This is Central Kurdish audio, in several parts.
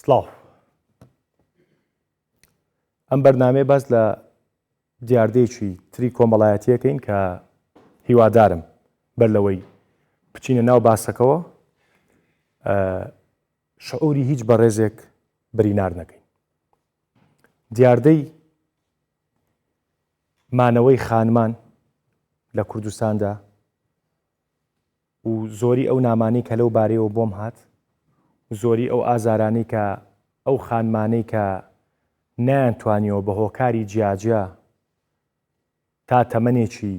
سڵاو. ئەم بەرنامەیە باس لە دیاردەیەکی تری کۆمەڵایەتیەکەین کە هیوادارم بەر لەوەی بچینە ناو باسەکەوە شعوری هیچ بەڕێزێک برینار نەکەین. دیاردەی مانەوەی خانمان لە کوردستاندا و زۆری ئەو نامانەی کە لەو بارەیەوە بۆم هات و زۆری ئەو ئازارانەی کە ئەو خانمانەی کە نەیانتوانیەوە بە هۆکاری جیاجیا تا تەمەنێکی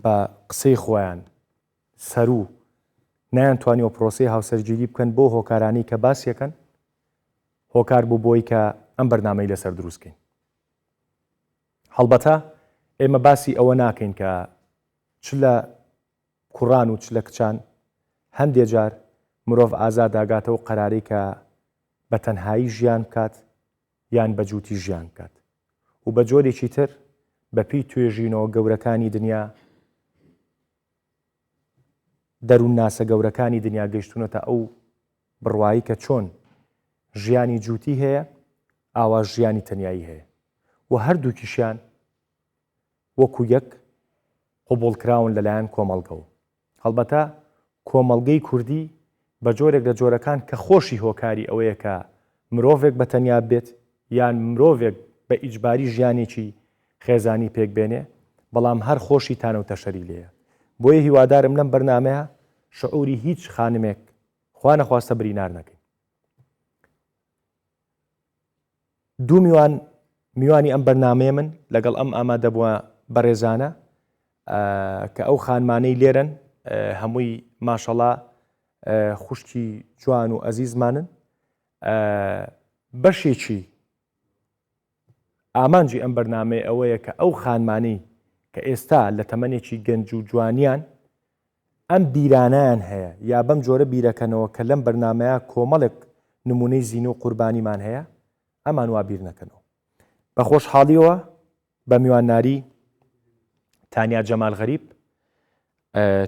بە قسەی خۆیان سەروو نەیانتوانیوە پرۆسەی هاوسەرگیری بکەن بۆ هۆکارانەی کە باسیەکەن هۆکار بوو بۆی کە ئەم بەرنامەی لەسەر دروست کەین. هەڵبەتە ئێمە باسی ئەوە ناکەین کە چ لە کوڕان و چ لە کچان هەندێ جار مرۆڤ ئازاد داگاتەوە قەرارەی کە بە تەنهایی ژیان بکات یان بە جووتی ژیان بکات و بە جۆرێکی تر بە پێی توێژینەوە گەورەکانی دنیا دەروونناسە گەورەکانی دنیا گەیشتوونەتە ئەو بڕوایی کە چۆن ژیانی جووتی هەیە ئاوا ژیانی تەنیایی هەیە و هەردووکیشیان وەکو یەک قبوڵکراون لەلایەن کۆمەڵگەوە. هەڵبەتە کۆمەڵگەی کوردی بە جۆرێک لە جۆرەکان کە خۆشی هۆکاری ئەوەیە کە مرۆڤێک بە تەنیا بێت یان مرۆڤێک بە ئیجباری ژیانێکی خێزانی پێک بێنێ بەڵام هەر خۆشی تانە و تەشەری لێیە. بۆیە هیوادارم لەم بەرنامەیە شعوری هیچ خانمێک خوا نەخواستە برینار نەکەین. دوو میوان میوانی ئەم بەرنامەیە من لەگەڵ ئەم ئامادەبووە بەڕێزانە کە ئەو خانمانەی لێرەن هەمووی ماشەڵا خوشکی جوان و ئەزیزمانن بەشێکی ئامانجی ئەم بەرنمەیە ئەوەیە کە ئەو خانمانەی کە ئێستا لە تەمەنێکی گەنج و جوانیان ئەم بیرانەیان هەیە یا بەم جۆرە بیرەکەنەوە کە لەم بەرنامەیە کۆمەڵێک نمونەی زینو و قوربانیمان هەیە ئەمان وا بیر نەکەنەوە. بە خۆشحاڵیەوە بە میوانناری تانیا جەمال غەریب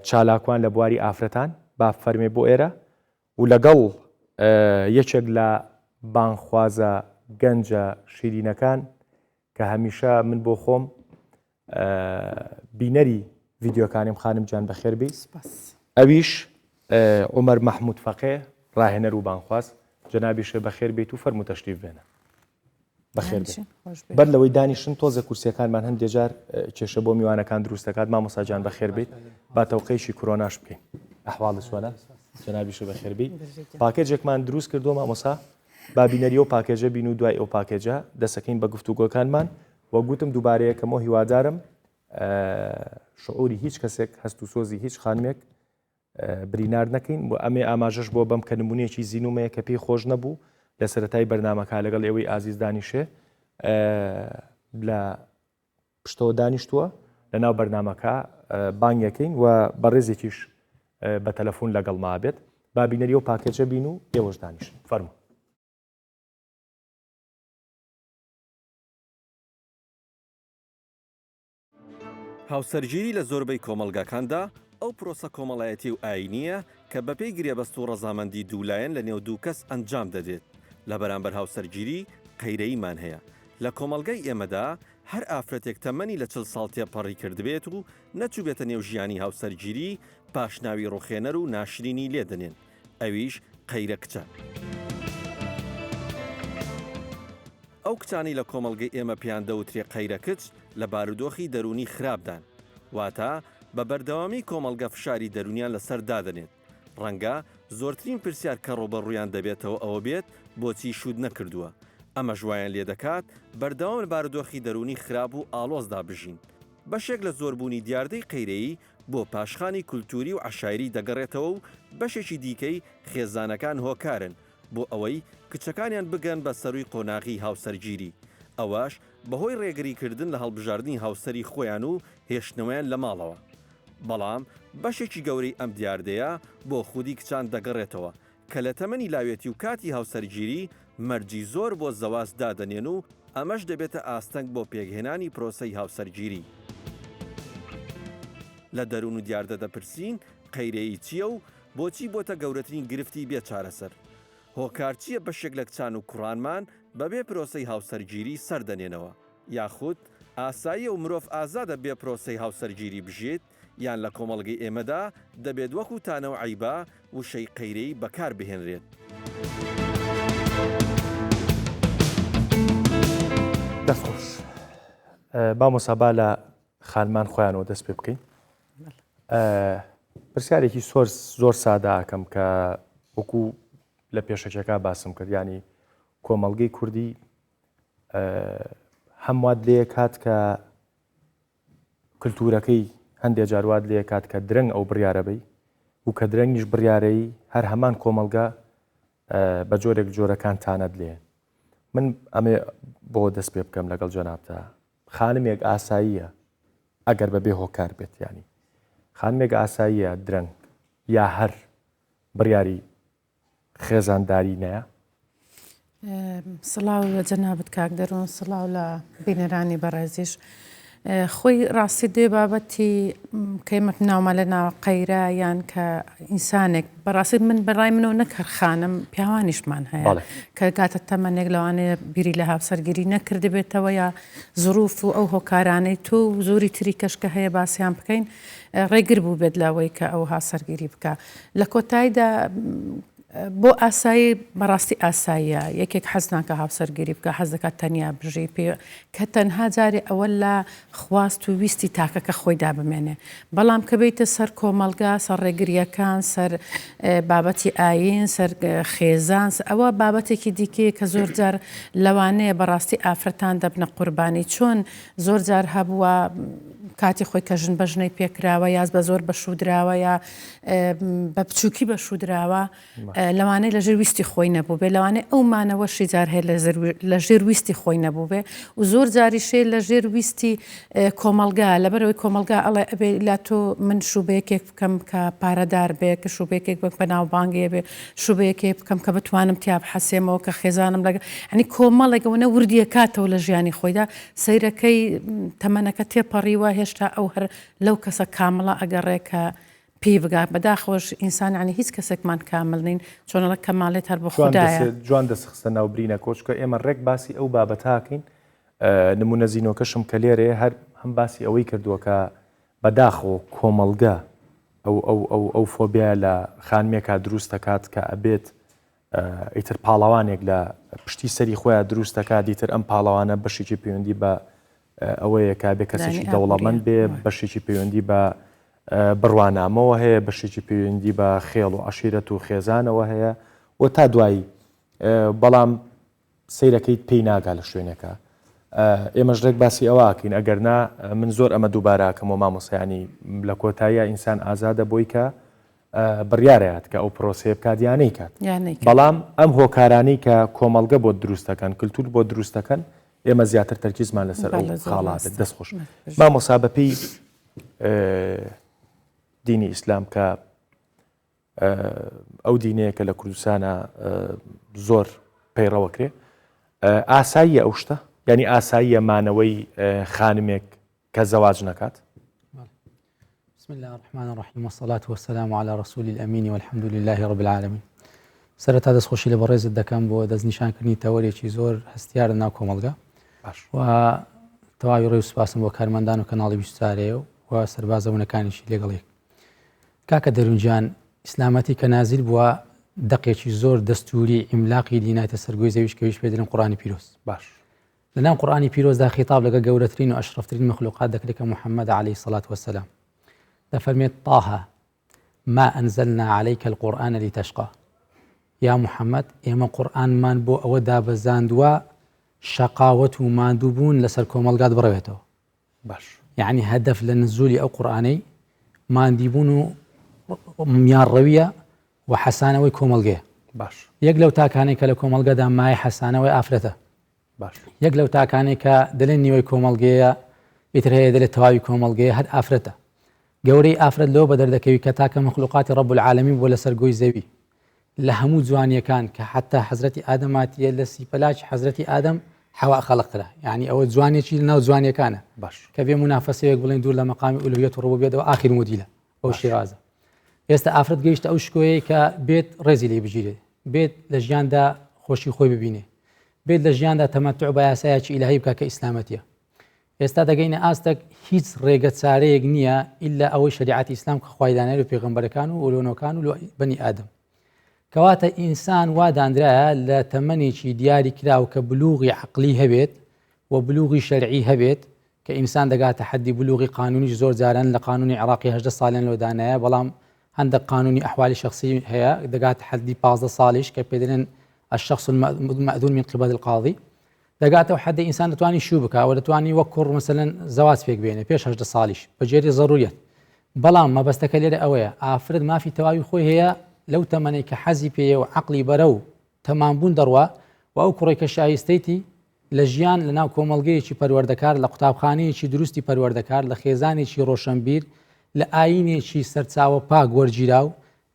چالاکوان لە بواری ئافرەتان با فەرمێ بۆ ئێرە و لەگەڵ یەکێک لە بانگخوازە گەنجە شیرینەکان کە هەمیشە من بۆ خۆم بینەری ڤیددیوکانیم خانم جان بەخێربی ئەویش عمر مححمود فەقێ ڕاهێنەر و بانخواز جەنابیشێ بەخێر بیت و فەرمو تەشریف بێنە بەخێر بەر لەوەی دانیشن تۆزە کورسیەکانمان هەندێ جار کێشە بۆ میوانەکان دروست دەکات مامۆسا جان بەخێر بیت با تەوقەیشی کرۆناش بکەین ئەحواڵ چۆنە جەنابیشە بەخێر بیت پاکێجێکمان دروست کردو مامۆسا با بینەری ئەو پاکێجە بین و دوای ئەو پاکێجە دەسەکەین بە گفتوگۆکانمان و گوتم دووبارەیەکەمەوە هیوادارم شعوری هیچ کەسێک هەست و سۆزی هیچ خانمێک برینار نەکەین و ئەمێ ئاماژەش بۆ بەم کە نمونەیەکی زینومەیە کە پێی خۆش نەبوو لە سەرەتای بەرنامەکە لەگەڵ ئێوەی ئازیز دانیشێ لە پشتەوە دانیشتووە لە ناو بەرنامەکە بانگەکەین و بەڕێزێکیش بە تەلەفۆن لەگەڵ مابێت با بینەری ئەو پاکێجە بین و ئێوەش دانیشن فەرموو. هاوسەرگیری لە زۆربەی کۆمەڵگاکاندا ئەو پرۆسە کۆمەڵایەتی و ئایینییە کە بەپێی گرێبەست و ڕەزامەندی دوولایەن لە نێو دووکەس ئەنجام دەدرێت. لە بەرامبەر هاوسەرگیری قەیرەییمان هەیە. لە کۆمەڵگای ئێمەدا هەر ئافرەتێک تەمەنی لە 40 ساڵ تێپەڕی کردبێت و نەچووبێتە نێو ژیانی هاوسەرگیری پاشناوی ڕوخێنەر و ناشرینی لێ دەنێن ئەویش قەیرە کچە. ئەو کچانەی لە کۆمەڵگەی ئێمە پێیان دەوترێ قەیرە کچ لە بارودۆخی دەروونی خراپدان واتە بە بەردەوامی کۆمەڵگە فشاری دەروونیان لەسەر دادەنێت ڕەنگە زۆرترین پرسیار کە ڕووبەڕوویان دەبێتەوە ئەوە بێت بۆچی شووت نەکردووە؟ ئەمەش وایان لێدەکات بەردەوام لە بارودۆخی دەروونی خراپ و ئاڵۆزدا بژین. بەشێک لە زۆربوونی دیاردەی قەیرەیی بۆ پاشخانی کولتووری و عەشایری دەگەڕێتەوە و بەشێکی دیکەی خێزانەکان هۆکارن بۆ ئەوەی کچەکانیان بگەن بە سەرووی قۆناغی هاوسەرگیری، ئەوەش بەهۆی ڕێگریکردن لە هەڵبژاردنی هاوسەری خۆیان و هێشتنەوەیان لە ماڵەوە. بەڵام بەشێکی گەورەی ئەم دیاردەیە بۆ خودی کچان دەگەڕێتەوە کە لە تەمەنی لاوێتی و کاتی هاوسەرگیری مەرجی زۆر بۆ زەواج دادەنێن و ئەمەش دەبێتە ئاستەنگ بۆ پێکهێنانی پرۆسەی هاوسەرگیری. لە دەروون و دیاردە دەپرسین قەیرەیی چییە و بۆچی بۆتە گەورەترین گرفتی بێ چارەسەر؟ هۆکار چییە بەشێک لە کچان و کوڕانمان بەبێ پرۆسەی هاوسەرگیری سەر دەنێنەوە؟ یاخود ئاساییە و مرۆڤ ئازادە بێ پرۆسەی هاوسەرگیری بژیت یان لە کۆمەڵگەی ئێمەدا دەبێت وەکو تانە و عەیبە وشەی قەیرەی بەکار بهێنرێت؟ دەست خۆش مامۆستا با لە خانمان خۆیانەوە دەست پێ بکەین پرسیارێکی زۆر زۆر ساداکەم کە وەکو لە پێشەکەکە باسم کرد ینی کۆمەڵگەی کوردی هەم وات لێ کات کە کللتورەکەی هەندێک جاروات لێ کات کە درەنگ ئەو بڕیارە بی و کە درەنگیش بڕیارەی هەر هەمان کۆمەڵگە بە جۆرێک جۆرەکان تانەت لێ من ئەمێ بۆ دەست پێ بکەم لەگەڵ جەنابتا خانمێک ئاساییە ئەگەر بەبێ هۆکار بێت ینی خانمێک ئاساییە درەنگ یا هەر بڕیاری خێزانداری نەیە؟ سڵاو لە جەنابت کاک دەروون سڵاو لە بینەرانی بەڕێزیش خۆی ڕاستی دێ بابەتی کەیمە ناومە لە ناو قەیرە یان کە ئینسانێک بەڕاستی من بەڕای منەوە نەک هەر خانم پیاوانیشمان هەیە کە گاتە تەمەنێک لەوانەیە بیری لە هاوسەرگیری نەکردبێتەوە یا زروف و ئەو هۆکارانەی تۆ و زۆری تری کەش کە هەیە باسییان بکەین ڕێگر بوو بێت لەوەی کە ئەو هاوسەرگیری بکە لە کۆتاییدا بۆ ئاسایی بەڕاستی ئاساییە یەکێک حەز ناکە هاوسەرگیری بکە حەز دەکات تەنیا بژی پێ کە تەنها جارێ ئەوە لە خواست و ویستی تاکەکە خۆیدا بمێنێ بەڵام کە بیتە سەر کۆمەڵگا سەر ڕێگریەکان سەر بابەتی ئاین سەر خێزان ئەوە بابەتێکی دیکەیە کە زۆر جار لەوانەیە بەڕاستی ئافرەتان دەبنە قوربانی چۆن زۆر جار هەبووە کاتی خۆی کە ژن بە ژنەی پێکراوە یاز بە زۆر بە شوودراوە یا بە بچووکی بە شوودراوە لەوانەیە لەژێر ویستی خۆی نەبووبێ لەوانەیە ئەو مانەوەشی جار هەیە لەژێر ویستی خۆی نەبووبێ و زۆر جاریشێ لەژێر ویستی کۆمەڵگا لەبەرەوەی کۆمەڵگا ئەڵێ ئەبێ لا تۆ من شوو بە یەکێک بکەم کە پارەدار بێ کە شوو بە یەکێک بکەم کە ناوبانگێ بێ شوو بە یەکێک بکەم کە بتوانم تیا بحەسێمەوە کە خێزانم لەگە یعنی کۆمەڵێک ئەوەنە وردیەکاتەوە لە ژیانی خۆیدا سەیرەکەی تەمەنەکە تێپەڕیوە هێشتا ئەو هەر لەو کەسە کامڵە ئەگەڕێ کە پێی بگات بەداخەوەش ئینسان یانی هیچ کەسێکمان کامل نین چۆن ئەڵێ کەمالێت هەر بۆ خودایە. جوان دەست خستە ناو برینەکەوە چونکە ئێمە ڕێک باسی ئەو بابەتاکەین نمونە زینۆکەشم کە لێرەیە هەر هەم باسی ئەوەی کردووە کە بەداخەوە کۆمەڵگە ئەو ئەو ئەو ئەو فۆبیایە لە خانمێکا دروست دەکات کە ئەبێت ئیتر پاڵەوانێک لە پشتی سەری خۆیان دروست دەکات دیتر ئەم پاڵەوانە بەشێکی پەیوەندی بە ئەوەیە کە بێ کەسێکی دەوڵەمەند بێ بەشێکی پەیوەندی بە بڕوانامەوە هەیە بەشێکی پەیوەندی بە خێڵ و عشیرەت و خێزانەوە هەیە و تا دوایی بەڵام سەیرەکەیت پێی ناگا لە شوێنێکە ئێمەش ڕێک باسی ئەوەکەین ئەگەر نا من زۆر ئەمە دووباراکەمەوە مامۆسایانی لە کۆتاییە ئینسان ئازادە بۆی کە بڕیارەیات کە ئەو پرۆسەیە بکات یا نەیکات بەڵام ئەم هۆکارانەی کە کۆمەڵگە بۆ دروست دەکەن کللتور بۆ دروست دەکەن ئێمە زیاتر تەرکیزمان لەسەر ئەو خاڵا بێت دەست خۆش مامۆسا بەپێی دینی ئیسلام کە ئەو دینەیە کە لە کوردستانە زۆر پەیڕەوەکرێ ئاساییە ئەو شتە یعنی ئاساییە مانەوەی خانمێک کە زەواج نەکات؟ بسم الله الرحمن الرحیم والصلاة والسلام على رسول الأمین والحمد لله رب العالمین سەرەتا دەستخۆشی لە بەڕێزت دەکەم بۆ دەستنیشانکردنی تەوەرێکی زۆر هەستیار لە ناو کۆمەڵگە و تەواوی ڕێ و سوپاسم بۆ کارمەندان و کەناڵی بیستارەیە و سەربازەونەکانیشی لەگەڵ یەک کاکە دەرونجان ئیسلامەتی کە نازل بووە دەقێکی زۆر دەستوری ئیملاقی دینایتە سەرگۆی زەویش کەویش پێ دەرن قورآانی پیرۆز باش لەناو قورئانی پیرۆزدا خیتاب لەگەڵ گەورەترین و ئەشرەفترین مەخلوقات دەکرێت کە محمدە علیە الصلوة والسلام دەفەرمێت طه ما انزلنا علیک القرآن لتشقی یا محمد ئێمە قورئانمان بۆ ئەوە دابەزاندووە شەقاوەت و ماندووبوون لەسەر کۆمەڵگات بڕەوێتەوە باش یعنی هەدەف لە نزولی ئەو قورئانەی ماندیبوون و میانڕەویە و حەسانەوەی کۆمەڵگەیە باش یەک لەو تاکانەی کە لە کۆمەڵگەدا مایە حەسانەوەی ئافرەتە باش یەک لەو تاکانەی کە دەلێن نیوەی کۆمەڵگەیە ئیتر هەیە دەلێت تەواوی کۆمەڵگەیە هەر ئافرەتە گەورەی ئافرەت لەوە بەدەر دەکەوی کە تاکە مەخلوقاتی ڕەب العالمین بووە لەسەر گۆی زەوی لە هەموو جوانیەکان کە حتا حەزرەتی ئادەماتیە لە سیپەلاکی حەزرەتی ئادەم حەوا خەڵق کرا یعنی ئەوە جوانێکی لەناو جوانیەکانە باش کە بێ منافەسەیەک بڵێن دوور لە مەقامی ئولوهیەت و ڕبوبیەتەوە ئاخیر مۆدیلە بەو شێوازە ئێستا ئافرەت گەیشتە ئەو شکۆیەی کە بێت ڕێزی لێ بگیرێ. بێت لە ژیاندا خۆشی خۆی ببینێ بێت لە ژیاندا تەمەتع بە یاسایەکی ئیلاهی بکە کە ئیسلامەتیە ئێستا دەگەینە ئاستەک هیچ ڕێگە چارەیەک نییە ئللا ئەوەی شریعەتی ئیسلام کە خوای دانای و پێغەمبەرەکان و ئۆلۆنەکان و بەنی ئادەم کەواتە ئینسان وا دانرایە لە تەمەنێکی دیاری کراو کە بلوغی عقلی هەبێت و بلوغی شەرعی هەبێت کە ئینسان دەگاتە حەدی بلوغی قانونیش زۆر جاران لە قانونی عێراقی 18 ساڵیان لۆ دانایە بەڵام هەندێک قانونی ئەحوالی شخصی هەیە دەگاتە حەدی 15 ساڵیش کە پێدرێن الشخص المأذون من قبل القاضی دەگاتە ئەو حەدەی ئینسان دەتوانی شوو بکا و دەتوانی وەک کوڕ مەسەلەن زەواج پێک بێنێ پێش 18 ساڵیش بە جێری زەروریەت بەڵام مەبەستەکە لێرە ئەوەیە ئافرەت مافی تەواوی خۆی هەیە لەو تەمەنەی کە حەزی پێیە و عەقڵی بەرەو تەمام بوون دەڕوا و ئەو کوڕێک کە شایستەیتی لە ژیان لە ناو کۆمەڵگەیەکی پەروەردەکار لە قوتابخانەیەکی دروستی پەروەردەکار لە خێزانێکی ڕۆشنبیر لە ئایینێکی سەرچاوە پاک وەرگیراو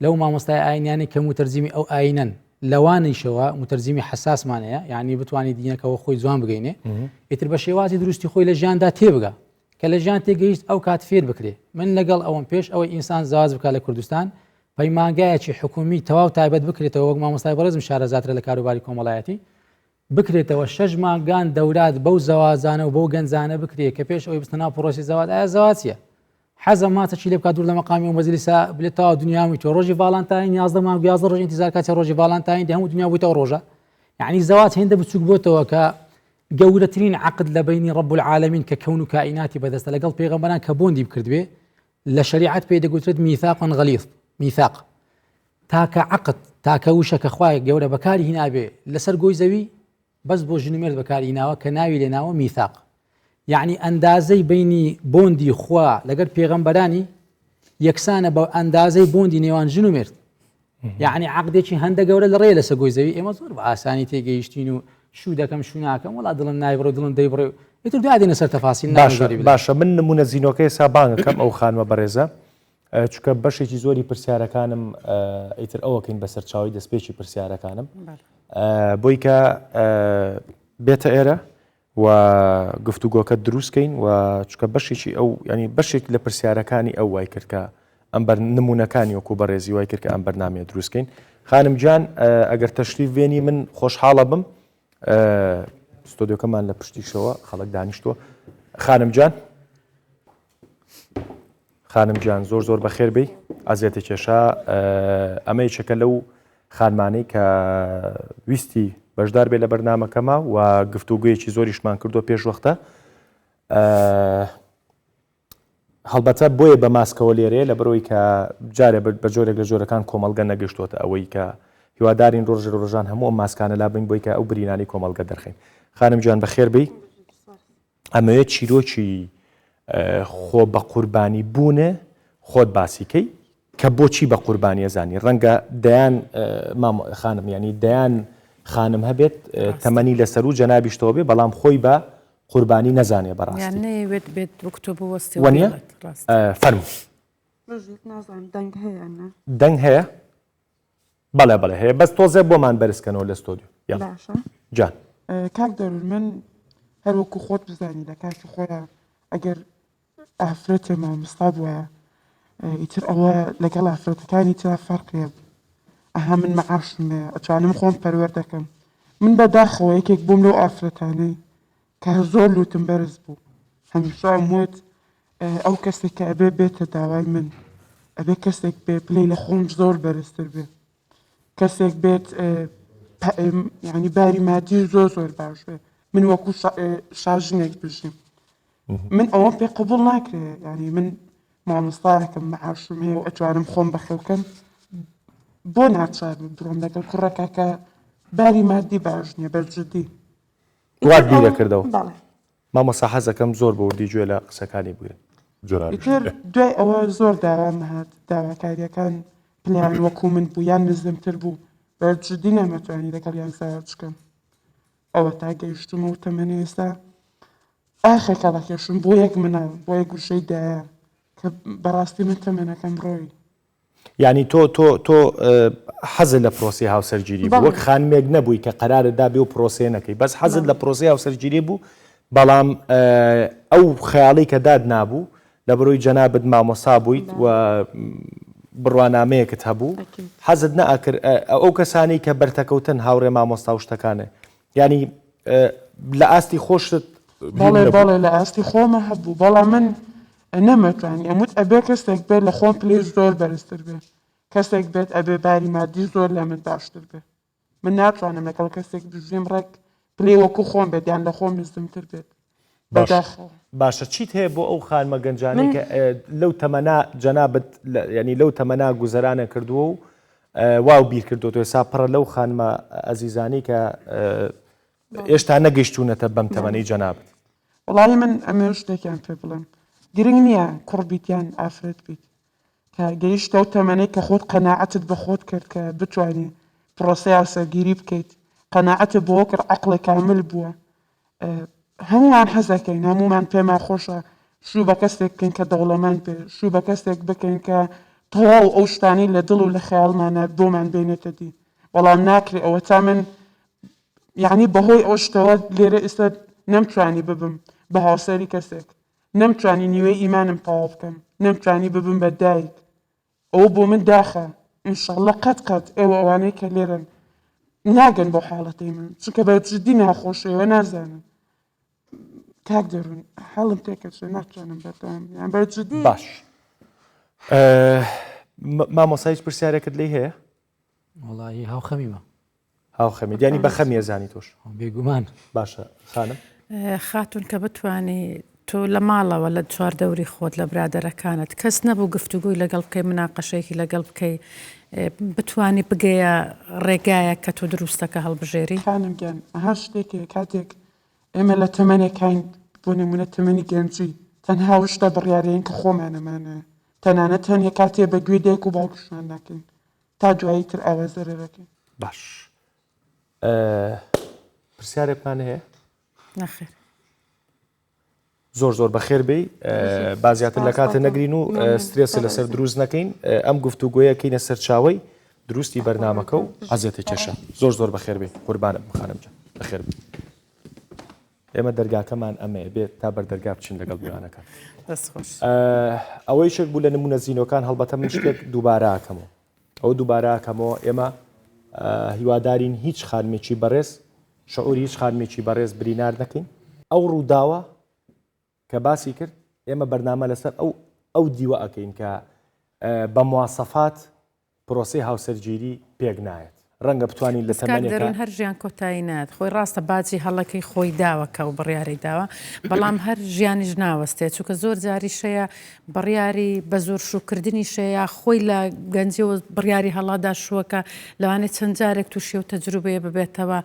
لەو مامۆستای ئاینیانەی کە موتەرجیمی ئەو ئاینەن لەوانیشەوە موتەرجیمی حەساسمان هەیە یعنی بتوانانی دینەکەەوە خۆی جوان بگەینێ ئیتر بە شێوازی دروستی خۆی لە ژیاندا تێبگا کە لە ژیان تێگەیشت ئەو کات فێر بکرێ من لەگەڵ ئەوەم پێش ئەوەی ئینسان زواج بکات لە کوردستان پەیمانگایەکی حکومی تەواو تایبەت بکرێتەوە وەک مامۆستای بەڕێزم شارەزاترە لە کاروباری کۆمەڵایەتی بکرێتەوە شەش مانگان دەورات بەو زەواجانە و بەو گەنجانە بکرێت کە پێش ئەوەی بستە ناو پرۆسی زەواج ئایا زەواج چییە حەزە ماچە چی لێ بکات دوور لە مەقامی و مەجلیسا بلێ تەواو دنیامی تۆ ڕۆژی ڤالانتاین 11 مانگ 11 ڕۆژ ئینتیزار کاتێ ڕۆژی ڤالانتاین دە هەموو دنیا بوویتەوە ڕۆژە یعنی زەواج هێندە بچووک بۆتەوە کە گەورەترین عقد لە بینی ڕب العالمین کە کەون و کائیناتی بەدەستە لەگەڵ پێغەمبەران کە بۆندی بکردبێ لە شریعەت پێی دەگوترێت میثاق غلیظ میثاق تاکە عقد تاکە وشە کە خوای گەورە بەکاری هینابێ لەسەر گۆی زەوی بەس بۆ ژن و مێرد بەکاری هیناوە کە ناوی لێناوە میثاق یعنی ئەندازەی بینی بۆندی خوا لەگەر پێغەمبەرانی یەکسانە بە ئەندازەی بۆندی نێوان ژن و مێرد یعنی عقدێکی هەندە گەورە لە ڕێ لەسە گۆی زەوی ئێمە زۆر بە ئاسانی تێگەیشتین و شوو دەکەم شوو ناکەم وڵا دڵم نایبڕێ دڵم دەیبڕێ ئیتر دوای دێنە سەر تەفاسیل باشە باشە من نمونە زینۆکەی سا بانگەکەم ئەو خانمە بەڕێزە چونکە بەشێکی زۆری پرسیارەکانم ئیتر ئەوەکەین بە سەرچاوی دەستپێکی پرسیارەکانم بۆی کە بێتە ئێرە و گفتوگۆکە دروستکەین و چکە بەشێکی ئەو ینی بەشێک لە پرسیارەکانی ئەو وای کرد کە ئەم بەر نمونەکانی وەکو بەڕێزی وای کرد کە ئەم بەرنمەیە دروستکەین خانم گیان ئەگەر تەشریف بێنی من خۆشحاڵە بم ستۆدیۆکەمان لە پشتیشەوە خەڵک دانیشتووە خانم گیان خانم گیان زۆر زۆر بەخێر بێی ئەزیەتە کێشا ئەمە یەکێکە لەو خانمانەی کە ویستی بەشدار بێ لە بەرنمەکەما و گفتوگویەکی زۆریشمان کردو پێش وەختە هەڵبەتە بۆیە بە ماسکەوە لێرەیە لە بەرەوەی کە جارێ بە جۆرێک لە جۆرەکان کۆمەڵگە نەگەشتۆتە ئەوەی کە هیوادارین ڕۆژ ڕۆژان هەموو ئەم ماسکانە لابین بۆی کە ئەو برینانی کۆمەڵگە دەرخین خانم گیان بەخێر بی ئەمەوێت چیرۆکی خۆ بە قوربانی بوونێ خۆت باسیکەی کە بۆچی بە قوربانیە زانی ڕەنگە دەیان خانم ینی دەیان خانم هەبێت تەمەنی لەسەر و جەنابیشتەوە بێ بەڵام خۆی بە قوربانی نەزانێ بەڕاستی نەیەوێت بێت وەک تۆ بوەستێ وەنیە فەرموو دەنگ هەیە دەنگ هەیە بەڵێ بەڵێ هەیە بەس تۆزێ بۆمان بەرز کەنەوە لە ستۆدیۆ یاڵا باشە جان. کاک دەرون من هەر وەکو خۆت بزانی لە کاتی خۆیا ئەگەر ئافرەتێ مامۆستا بوایە ئیتر ئەوە لەگەڵ ئافرەتەکانی ترا فەرقی هەبوو ئەها من مەعاشم هەیە ئەتوانم خۆم پەروەردەکەم من بەداخەوە یەکێک بووم لەو ئافرەتانەی کە زۆر لوتم بەرز بوو هەمیشە ئەموت ئەو کەسێک کە ئەبێ بێتە داوای من ئەبێ کەسێک بێ پلەی لە خۆم زۆر بەرزتر بێ کەسێک بێت ینی باری مادی زۆر زۆر باش بێ من وەکو شاژنێک بژیم من ئەوە پێ قوبول ناکرێ ینی من مامۆستایەکم معاشم هەیە و ئەتوانم خۆم بەخێوکەم بۆ ناچار بڕۆم لەگەڵ کوڕەکە کە باری مادی باش نییە بەرجدی وات بیرەکردەوە مامۆستا حەزەکەم زۆر بە وردی گوێ لە قسەکانی بگرن. ئیتر دوای ئەوە زۆر داوام هات داواکاریەکان پلەیان وەکو من بوو یان نزمتر بوو بە جدی نەمەتوانی لەگەڵیان زەواج بکەم ئەوە تا گەیشتومە و تەمەنی ئێستا ئاخێک هەڵەکێشم بۆ یەک مناڵ بۆ یەک وشەی دایە کە بەڕاستی من تەمەنەکەم ڕۆی. یانی تۆ تۆ تۆ حەزت لە پرۆسەی هاوسەرگیری بوو وەک خانمێک نەبووی کە قەرارت دابێ و پرۆسەیە نەکەی بەس حەزت لە پرۆسەی هاوسەرگیری بوو بەڵام ئەو خەیاڵی کە داد نابوو لە بەرۆی جەنابت مامۆسا بوویت و بڕوانامەیەکت هەبوو حەزت نەئەکرد ئەو کەسانی کە بەرتەکەوتن هاوڕێ مامۆستا و شتەکانێ یانی لە ئاستی خۆشت بەڵێ بەڵێ لە ئاستی خۆمە هەبوو بەڵام من نەمەتوانی ئەموت ئەبێ کەسێک بێت لە خۆم پلەی زۆر بەرزتر بێ کەسێک بێت ئەبێ باری مادی زۆر لە من باشتر بێ من ناتوانم لەگەڵ کەسێک بژیم ڕێک پلەی وەکو خۆم بێت یان لە خۆم نزمتر بێت بەداخەوە. باشە چیت هەیە بۆ ئەو خانمە گەنجانەی کە لەو تەمەنا جەنابت ینی لەو تەمەنا گوزەرانە کردووە و واو بیر کردووە ئێستا پڕە لەو خانمە ئەزیزانی کە ئێشتا نەگەیشتوونەتە بەم تەمەنەی جەنابت. وەڵاهی من ئەمەوێ شتێکیان پێ بڵێم گرنگ نییە کوڕ بیت یان ئافرەت بیت کە گەیشتە ئەو تەمەنەی کە خۆت قەناعەتت بە خۆت کرد کە بتوانی پرۆسەی هاوسەرگیری بکەیت قەناعەتت بەوە کرد عەقڵی کامل بووە هەموومان حەزەکەین هەموومان پێمان خۆشە شوو بە کەسێک بکەین کە دەوڵەمەند بێ شوو بە کەسێک بکەین کە تەواو ئەو شتانەی لە دڵ و لە خەیاڵمانە بۆمان بێنێتە دی بەڵام ناکرێ ئەوە تا من یعنی بەهۆی ئەو شتەوە لێرە ئێستا نەمتوانی ببم بە هاوسەری کەسێک نەمتوانی نیوەی ئیمانم تەواو بکەم نەمتوانی ببم بە دایک ئەوە بۆ من داخە ئینشاڵڵە قەت قەت ئێوە ئەوانەی کە لێرەن ناگەن بۆ حاڵەتەی من چونکە بە جدی ناخۆشە ئێوە نازانن کاک دەروون حاڵم تێکەچێ ناتوانم بەردەوام یان بە جدی باش مامۆستا هیچ پرسیارێکت لێی هەیە؟ وەڵاهی هاوخەمیمە هاوخەمی دیانی بە خەمی ئەزانی تۆش بێگومان باشە خانم خاتون کە بتانی تۆ لە ماڵەوە لە چواردەوری خۆت لە برادەرەکانت کەس نەبوو گفتوگۆی لەگەڵ بکەی مناقەشەیەکی لەگەڵ بکەی بتانی بگەیە ڕێگایە کە تۆ دروستەکە هەڵبژێری خانم گیان هەر شتێک کاتێک ئێمە لە تەمەنێکاین بۆ نمونە تەمەنی گەنجی تەنها وشتە بڕیارەین کە خۆمانەمانە تەنانەت هەنێ کاتێ بە گوێی دایک و باوکیشمان ناکەین تا دوایی تر ئاوا زەرەرەکەین. باش پرسیارێکمان هەیە؟ نەخێر. زۆر زۆر بەخێر بێی با زیاتر لە کاتە نەگرین و سترێسی لەسەر دروست نەکەین ئەم گفتوگۆیە کەینە سەرچاوەی دروستی بەرنامەکە و عەزێتە کێشە زۆر زۆر بەخێر بێ قوربانە خانم جان بەخێر بێ ئێمە دەرگاکەمان ئەمەیە بێت تا بەر دەرگا بچین لەگەڵ میوانەکان ئەوەی شێک بوو لە نمونە زینۆکان هەڵبەتە من شتێک دووباراکەمەوە ئەو دووباراکەمەوە ئێمە هیوادارین هیچ خانمێکی بەڕێز شعوری هیچ خانمێکی بەڕێز برینار نەکەین ئەو ڕووداوە کە باسی کرد ئێمە بەرنامە لەسەر ئەو ئەو دیوە ئەکەین کە بە مواسەفات پرۆسەی هاوسەرگیری پێک نایەت. ڕەنگە بتوانین لە بەس کاک تەمەنێکا. دەروون هەر ژیان کۆتایی نایەت خۆی ڕاستە باجی هەڵەکەی خۆی داوە کە ئەو بڕیارەی داوە بەڵام هەر ژیانیش ناوەستێ چونکە زۆر جاریش هەیە بڕیاری بە زۆر شووکردنیش هەیە یا خۆی لە گەنجیەوە بڕیاری هەڵەدا شووەکە لەوانەیە چەند جارێک تووشی ئەو تەجروبەیە ببێتەوە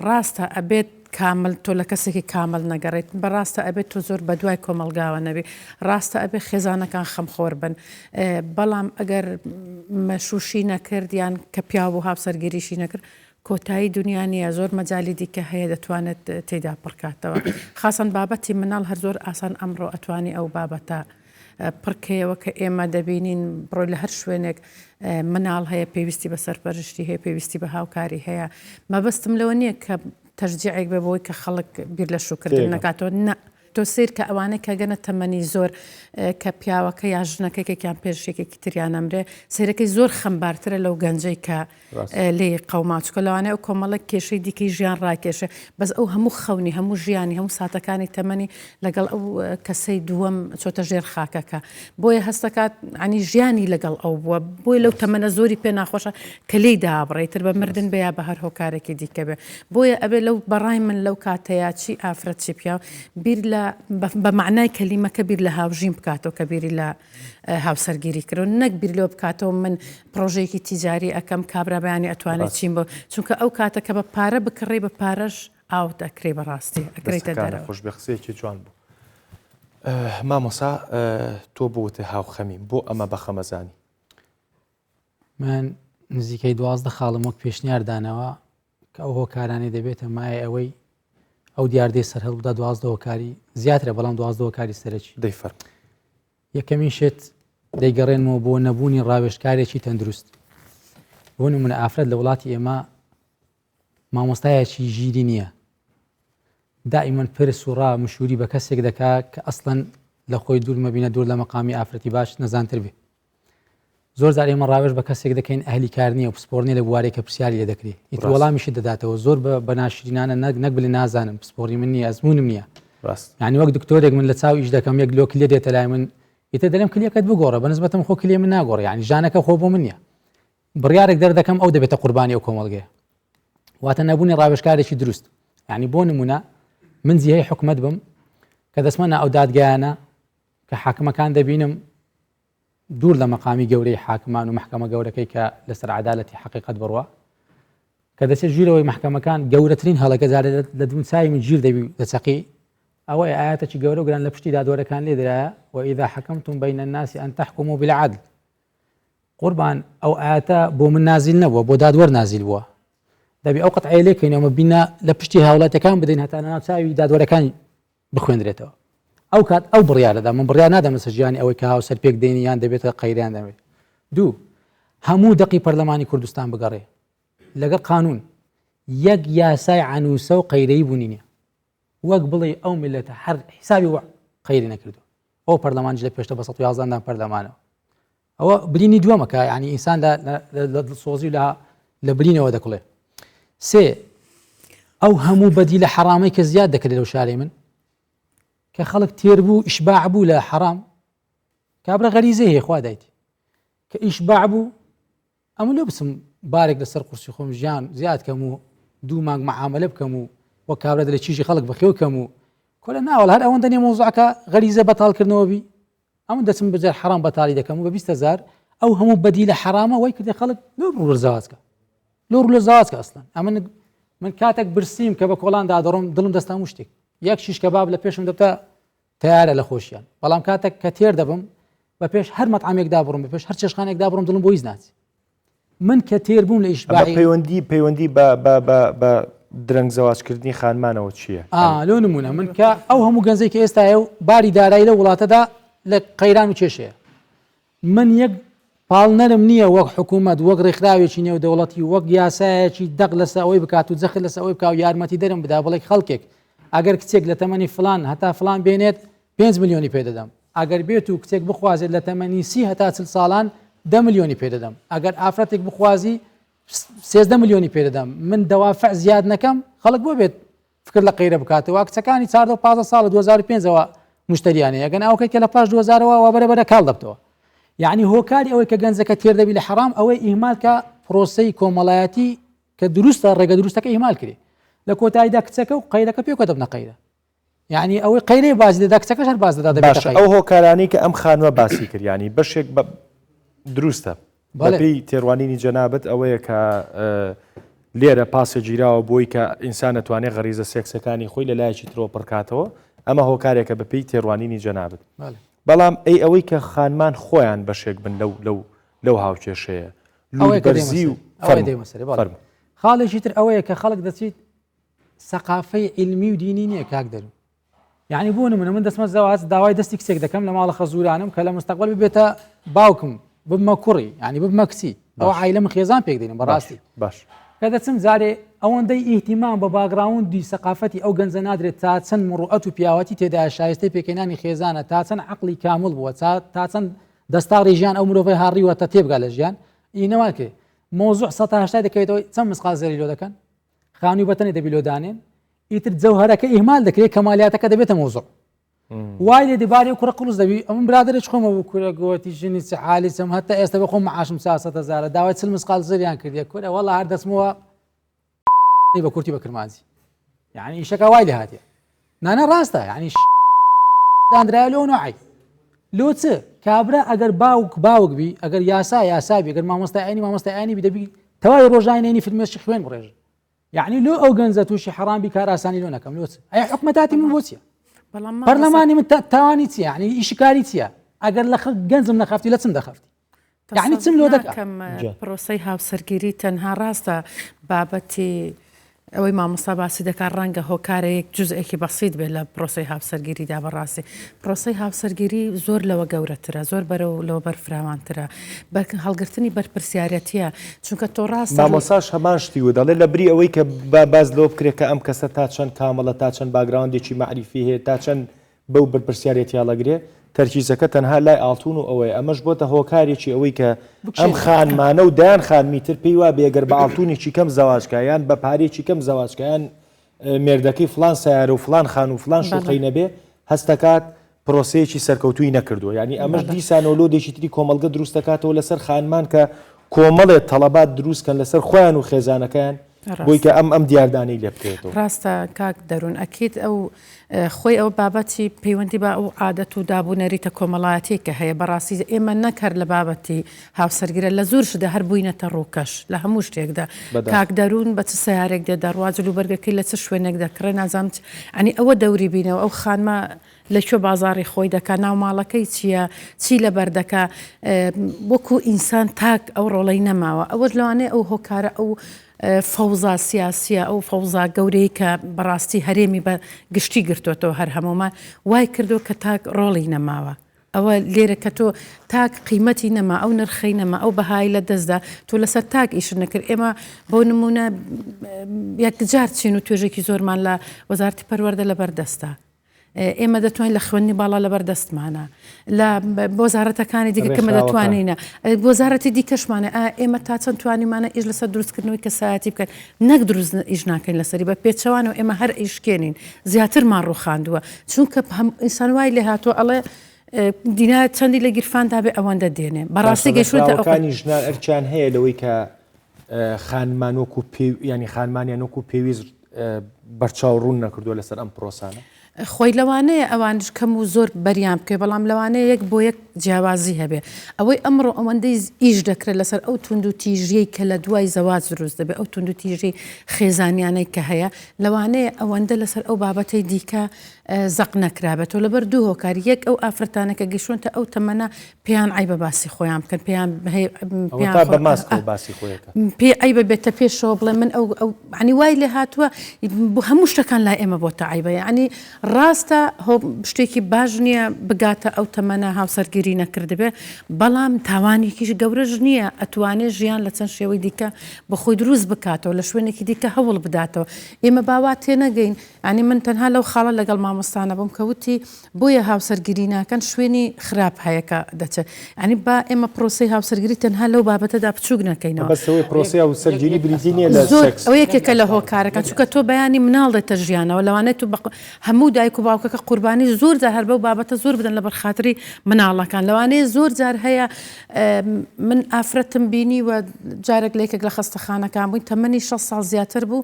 ڕاستە ئەبێت کامل تۆ لە کەسێکی کامل نەگەڕێیت بەڕاستە ئەبێت تۆ زۆر بەدوای کۆمەڵگاوە نەبی ڕاستە ئەبێ خێزانەکان خەمخۆر بن بەڵام ئەگەر مەشوشی نەکرد یان کە پیاو بوو هاوسەرگیریشی نەکرد کۆتایی دنیا نییە زۆر مەجای دیکە هەیە دەتوانێت تێدا پڕکاتەوە خاصەن بابەتی مناڵ هەر زۆر ئاسان ئەمڕۆ ئەتوانی ئەو بابەتە پڕکەیەوە کە ئێمە دەبینین بڕۆی لە هەر شوێنێک مناڵ هەیە پێویستی بە سەرپەرشتی هەیە پێویستی بە هاوکاری هەیە مەبەستم لەوە نییە کە تەشجیعێک بێ بۆی کە خەڵک بیر لە شووکردن نەکاتەوە نە تۆ سیر کە ئەوانەی کە گەنە تەمەنی زۆر کە پیاوەکە یا ژنەکە یەکێکیان پێش یەکێکی تریان ئەمرێ سیرەکەی زۆر خەمبارترە لەو گەنجەی کە لێی قەوما چونکە لەوانەیە ئەو کۆمەڵێک کێشەی دیکەی ژیان ڕاکێشێ بەس ئەو هەموو خەونی هەموو ژیانی هەموو ساتەکانی تەمەنی لەگەڵ ئەو کەسەی دووەم چۆتە ژێر خاکەکە بۆیە هەستەکات عنی ژیانی لەگەڵ ئەو بووە بۆیە لەو تەمەنە زۆری پێ ناخۆشە کە لێی دابڕێ تر بە مردن بێ یا بە هەر هۆکارێکی دیکە بێ بۆیە ئەبێ لەو بەڕای من لەو کاتەیە چی ئافرەت چی پیاو بیر لە بە مەعنای کەلیمەکە بیر لە هاوژین بکاتەوە کە بیری لە هاوسەرگیری کردو نەک بیر لەوە بکاتەوە من پڕۆژەیەکی تیجاری ئەکەم کابرا بەیانی ئەتوانێت چیم بۆ چونکە ئەو کاتە کە بە پارە بکڕی بە پارەش ئاوت ئەکرێ بەڕاستی ئەکرێتە دەرەوە. خۆش بێ قسەیەکی جوان بوو مامۆسا تۆ بووتە هاوخەمی بۆ ئەمە بەخەمەزانی من نزیکەی 12 خاڵم وەک پێشنیار داناوە کە ئەو هۆکارانەی دەبێتە مایە ئەوەی ئەو دیاردەی سەرهەڵ بدا 12 هۆکاری زیاترە بەڵام 12 هۆکاری سەرەکی دەیفەرم یەکەمین شت دەیگەڕێنمەوە بۆ نەبوونی ڕاوێژکارێکی تەندروست بۆ نمونە ئافرەت لە وڵاتی ئێمە مامۆستایەکی ژیری نییە دائیمەن پرس و ڕا مشوری بە کەسێک دەکا کە ئەسڵەن لە خۆی دوور مەبینە دوور لە مەقامی ئافرەتی باش نەزانتر بێ. زۆر جار ئێمە ڕاوێژ بە کەسێک دەکەین ئەهلی کار نییە و پسپۆڕ نییە لە بوارێک کە پرسیاری لێ دەکرێ ئیتر وەڵامیشی دەداتەوە زۆر بە بە ناشرینانە نەک نەک بلێ نازانم پسپۆڕی من نییە ئەزموونم نییە ڕاست یعنی وەک دکتۆرێک من لە چاو ئیش دەکەم یەک لۆ کلیە دێتە لای من ئیتر دەلێم کلیەکەت بگۆڕە بە نسبەتم خۆ کلیە من ناگۆڕێ یعنی ژانەکە خۆ بۆ من نییە بڕیارێک دەردەکەم ئەو دەبێتە قوربانی ئەو کۆمەڵگەیە واتە نەبوونی ڕاوێژکارێکی دروست یعنی بۆ نمونە من جیهەی حکومت بم کە دەچمە نا ئەو دادگایانە کە حاکمەکان دەبینم دوور لە مەقامی گەورەی حاکمان و مەحکەمە گەورەکەی کە لەسەر عەدالەتی حەقیقەت بڕوا کە دەچێت ژیرەوەی مەحکەمەکان گەورەترین هەڵەکە جارێ لە دوون چاوی من ژیر دەبی و دەچەقی ئەوەیە ئاەتێکی گەورە و گران لە پشتی دادوەرەکان لێ درایە وإذا حكمتم بين الناس أن تحكموا بالعدل قوربان ئەو ئاەتە بۆ من نازیل نەبووە بۆ دادوەر نازیل بووە دەبی ئەو قەتعەیە لێکەینەوە بینا لە پشتی هاوڵاتەکان بدەین هەتا لەناو چاوی دادوەرەکان بخوێندرێتەوە ئەو کات ئەو بڕیارەدا من بڕیار نادەم لەسەر ژیانی ئەوەی کە هاوسەر پێک دێنی یان دەبێتە قەیران دەبێت دوو هەموو دەقی پەرلەمانی کوردستان بگەڕێ لەگەڵ قانون یەک یاسای عەنوسە و قەیرەی بوونی نیە وەک بڵێ ئەو میلەتە هەر حسابی وە قەیری نەکردو ئەو پەرلەمانیش لە پێشتە بە 111 ئەندام پەرلەمانەوە ئەوە برینی دووەمە کە یعنی ئینسان لە لە دڵسۆزی و لە لە برینەوە دەکڵێ سێ ئەو هەموو بەدی لە حەرامەی کە زیاد دەکرێت لەو شارەی من کە خەڵک تێر بوو ئیشباع بوو لە حەرام کابرا غەریزەی هەیە خوا دایتی کە ئیشباع بوو ئەمە لۆ بچم بارێک لەسەر قورسی خۆم ژیان زیاد کەم و دوو مانگ معاملە بکەم و وەک کابرا دەلێ چیژی خەڵک بەخێو کەم و کۆلە ناوەڵ هەر ئەوەندە نیە مەوزوعەکە غەریزە بەتاڵکردنەوە بی ئەمن دەچم بەجار حەرام بەتاڵی دەکەم و بە 20 هەزار ئەو هەموو بەدیلە حەرامە وای کردێ خەڵک لۆ ڕوو لە زەواج کە لۆ ڕوو لە زەواج کە ئەسڵەن ئەمن من کاتێک برسیم کە بە کۆڵاندا دەڕۆم دڵم دەستا هەموو شتێک یەک شیش کەباب لە پێشم دەبتە تەیارە لە خۆشیان بەڵام کاتێک کە تێر دەبم بە پێش هەر مەتعامێکدا بڕم بە پێش هەر چێشخانێکدا بڕم دڵم بۆ هیچ ناچێ من کە تێر بووم لە ئیشباعی پەیوەندی پەیوەندی بە بە بە بە درەنگ زەواجکردنی خانمانەوە چییە؟ ئا لۆ نمونە من کە ئەو هەموو گەنجەی کە ئێستایە و باری دارایی لەو وڵاتەدا لە قەیران و کێشەیە من یەک پاڵنەرم نییە وەک حکوومەت وەک ڕێکخراوێکی نێودەوڵەتی وەک یاسایەکی دەق لەسەر ئەوەی بکات و جەخت لەسەر ئەوەی بکا و یارمەتیدەرم بدا بڵێ خەڵکێک ئەگەر کچێک لە تەمەنی فلان هەتا فلان بێنێت 5 ملیۆنی پێ دەدەم ئەگەر بێت و کچێک بخوازێت لە تەمەنی سی هەتا چل ساڵان دە ملیۆنی پێ دەدەم ئەگەر ئافرەتێک بخوازی سێزدە ملیۆنی پێ دەدەم من دەوافع زیاد نەکەم خەڵک بۆ بێت فکر لە قەیرە بکاتەوە کچەکانی چاردە و پازدە ساڵ 2005ەوە مشتریان هەیە گەن ئەوکەی کە لە پاش 2000ەوە وا بەرە بەرە کاڵ دەبتەوە یعنی هۆکاری ئەوەی کە گەنجەکە تێر دەبی لە حەرام ئەوەی ئیهمال کە پرۆسەی کۆمەڵایەتی کە دروستە ڕێگە دروستەکە ئیهمال کرێ لە کۆتاییدا کچەکە و قەیرەکە پێکەوە دەبنە قەیرە یعنی ئەوەی قەیرەی باز دەدا کچەکەش هەر باز دەدا دەبێتە باشە قەیرە ئەو هۆکارانەی کە ئەم خانمە باسی کرد یانی بەشێک بە دروستە بەڵێ. بەپێی تێڕوانینی جەنابت ئەوەیە کە لێرە پاسێ گیراوە بۆی کە ئینسان ئەتوانێ غەریزە سێکسەکانی خۆی لە لایەکی ترەوە پڕکاتەوە ئەمە هۆکارێکە بەپێی تێڕوانینی جەنابت بەڵێ. بەڵام ئەی ئەوەی کە خانمان خۆیان بەشێک بن لەو لەو لەو هاوکێشەیە ئەوەیە کە دێمە لووتبەرزی سەر و ئەوەیە فەرموو دێمە سەرێ بەڵێ فەرموو خاڵێکی تر ئەوەیە کە خەڵک دەچیت سەقافەی عیلمی و دینی نییە کاک دەروون یعنی بۆ نمونە من دەستمە زەواج داوای دەستی کچێک دەکەم لە ماڵە خەزورانم کە لە مستەقبل ببێتە باوکم ببمە کوڕی یعنی ببمە کچی ئەو عیلە من خێزان پێک دێنم بەڕاستی باش کە دەچم جارێ ئەوەندەی ئیهتیمام بە باگراوندی سەقافەتی ئەو گەنجە نادرێت تا چەند مڕوئەت و پیاوەتی تێدا شایستەی پێکهێنانی خێزانە تا چەند عقلی کامل بووە تا چەند دەستاڕی ژیان ئەو مرۆڤی هاڕیوە تا تێبگا لە ژیان ئینەوە کرێ مۆزوع 180 دەکەوێتەوە چەند مسقال زێری لۆ دەکەن خانووی بەتەنێ دەبی لۆ دانێن ئیتر جەوهەرەکە ئیهمال دەکرێت کەمالیاتەکە دەبێتە مۆزوع وای لێ دەبارێ کوڕە قڵز دەبی ئەمن برادێک خۆمە بوو کورە گوتی ژنی چ حالی چم هەتا ئێستا بە خۆم معاشم 400 هەزارە داوای چل مسقال زریان کردیە کورە وەڵا هەر دەچمەوە بە کورتی بە کرمانجی یعنی ئیشەکە وای لێ هاتیە نانە ڕاستە یعنی دانرایە لۆ نوعی لۆ چ کابرا ئەگەر باوک باوک بی ئەگەر یاسا یاسا بی ئەگەر مامۆستا ئاینی مامۆستا ئاینی بی دەبی تەواوی ڕۆژانێنی فرمێسکی خوێن بڕێژن یعنی لۆ ئەو گەنجە تووشی حەرام بی کار ئاسانی لۆ نەکەم لۆ چ ئەی حکومەتاتی من بۆ چیە پەرلەمانی من تاوانی چیە یعنی ئیشکاری چیە ئەگەر لە گەنجم نەخەفتی لە چم دەخەفتی یعنی چم لۆ دەکەم پرۆسەی هاوسەرگیری تەنها ڕاستە بابەتی ئەوەی مامۆستا باسی دەکات ڕەنگە هۆکارێک جزئێکی بەسیت بێت لە پرۆسەی هاوسەرگیریدا بەڕاستی پرۆسەی هاوسەرگیری زۆر لەوە گەورەترە زۆر بەرەو لەوە بەرفراوانترە بە هەڵگرتنی بەرپرسیارەتیە چونکە تۆ ڕاستە مامۆساش هەمان شتی و دەڵێ لە بری ئەوەی کە با باس لەوە بکرێت کە ئەم کەسە تا چەند کامڵە تا چەند باگراوندێکی مەعریفی هەیە تا چەند بەو بەرپرسیارێتی هەڵەگرێ. تەرکیزەکە تەنها لای ئاڵتون و ئەوەیە ئەمەش بۆتە هۆکارێکی ئەوەی کە ئەم خانمانە و دەیان خانمی تر پێی وابێ گەر بە ئاڵتونێکی کەم زەواج کا یان بە پارەیەکی کەم زەواج کا یان مێردەکەی فڵان سەیارە و فڵان خانوو و فڵان شوقەی نەبێ هەستەکات پرۆسەیەکی سەرکەوتووی نەکردووە یعنی ئەمەش دیسانەوە لۆدێکی تری کۆمەڵگە دروست دەکاتەوە لەسەر خانمان کە کۆمەڵێ تەڵەبات دروست کەن لەسەر خۆیان و خێزانەکەیان بۆی کە ئەم ئەم دیاردانەی لێ بکەوێتەوە. ڕاستە کاک دەروون ئەکید ئەو خۆی ئەوە بابەتی پەیوەندی بە ئەو عادەت و داب و نەریتە کۆمەڵایەتیەی کە هەیە بەڕاستی ئێمە نەک هەر لە بابەتی هاوسەرگیرە لە زۆر شتدا هەر بووینەتە ڕووکەش لە هەموو شتێکدا کاک دەروون بە چ سەیارێک دێ دەڕوا جلوبەرگەکەی لە چ شوێنێک دەکڕێ نازانم چ یانی ئەوە دەوری بینەوە ئەو خانمە لە کوێ بازاڕی خۆی دەکا ناو ماڵەکەی چییە چی لەبەر دەکا وەکو ئینسان تاک ئەو ڕۆڵەی نەماوە ئەوەش لەوانەیە ئەو هۆکارە ئەو فەوزا سیاسیە ئەو فەوزا گەورەی کە بەڕاستی هەرێمی بە گشتی گرتۆتەوە هەر هەموومان وای کردو کە تاک ڕۆڵی نەماوە ئەوە لێرە کە تۆ تاک قیمەتی نەما ئەو نرخەی نەما ئەو بەهای لە دەستدا تۆ لەسەر تاک ئیش نەکرد ئێمە بۆ نمونە یەکجار چین و توێژێکی زۆرمان لە وەزارتی پەروەردە لەبەر دەستە ئێمە دەتوانین لە خوێندنی باڵا لەبەر دەستمانە لە وەزارەتەکانی دیکە کەمە دەتوانینە وەزارەتی دیکەشمانە ئێمە تا چەند توانیمانە ئیش لەسەر دروستکردنەوەی کەسایەتی بکەن نەک دروست ئیش ناکەین لەسەری بە پێچەوانەوە ئێمە هەر ئیشکێنین زیاترمان ڕوخاندووە چونکە هەم ئینسان وای لێ هاتووە ئەڵێ دینار چەندی لە گیرفاندا بێ ئەوەندە دێنێ بەڕاستی گەشتە ئەوکانی ژنان ئەرکیان هەیە لەوەی کە خانمان وەکو پێ ینی خانمانیان وەکو پێویست بەرچاو ڕوون نەکردووە لەسەر ئەم پرۆسانە؟ خۆی لەوانەیە ئەوانیش کەم و زۆر بەریان بکەوێت، بەڵام لەوانەیە یەک بۆ یەک جیاوازی هەبێ. ئەوەی ئەمڕۆ ئەوەندەی ئیش دەکرێت لەسەر ئەو توندوتیژییەی کە لە دوای زەواج دروست دەبێت، ئەو توندوتیژی خێزانیانەی کە هەیە، لەوانەیە ئەوەندە لەسەر ئەو بابەتەی دیکە زەق نەکرابێتەوە لەبەر دوو هۆکار، یەک ئەو ئافرەتانە کە گەیشتوونەتە ئەو تەمەنە پێیان عەیبە باسی خۆیان بکەن پێیان پێیان بە ماسکەوە باسی خۆیەکە پێ عەیبە بێتە پێشەوە بڵێ من ئەو ئەو عنی وای لێ هاتووە بۆ هەموو شتەکان لای ئێمە بۆتە عەیبە یعنی ڕاستە هۆ شتێکی باش نییە بگاتە ئەو تەمەنە هاوسەرگیری نەکردبێ بەڵام تاوانێکیش گەورەش نییە ئەتوانێ ژیان لە چەند شێوەی دیکە بە خۆی دروست بکاتەوە لە شوێنێکی دیکە هەوڵ بداتەوە ئێمە باوا تێنەگەین یعنی من تەنها لەو خاڵە لەگەڵ مامۆستانە بووم کە وتی بۆیە هاوسەرگیری ناکەن شوێنی خراپ هەیە کە دەچێت یانی با ئێمە پرۆسەی هاوسەرگیری تەنها لەو بابەتەدا بچووک نەکەینەوە. بەس ئەوەی پرۆسەی هاوسەرگیری بریتی نییە لە زۆر سێکس. ئەوە یەکێکە لە هۆکارەکان چونکە تۆ بەیانی مناڵ دێتە ژیانەوە لەوانەیە تۆ بە هەموو دایک و باوکەکە قوربانی زۆر جار هەر بەو بابەتە زۆر بدەن لەبەر خاتری مناڵەکان لەوانەیە زۆر جار هەیە من ئافرەتم بینیوە جارێک لە یەکێک لە خەستەخانەکان بووین تەمەنی 60 ساڵ زیاتر بوو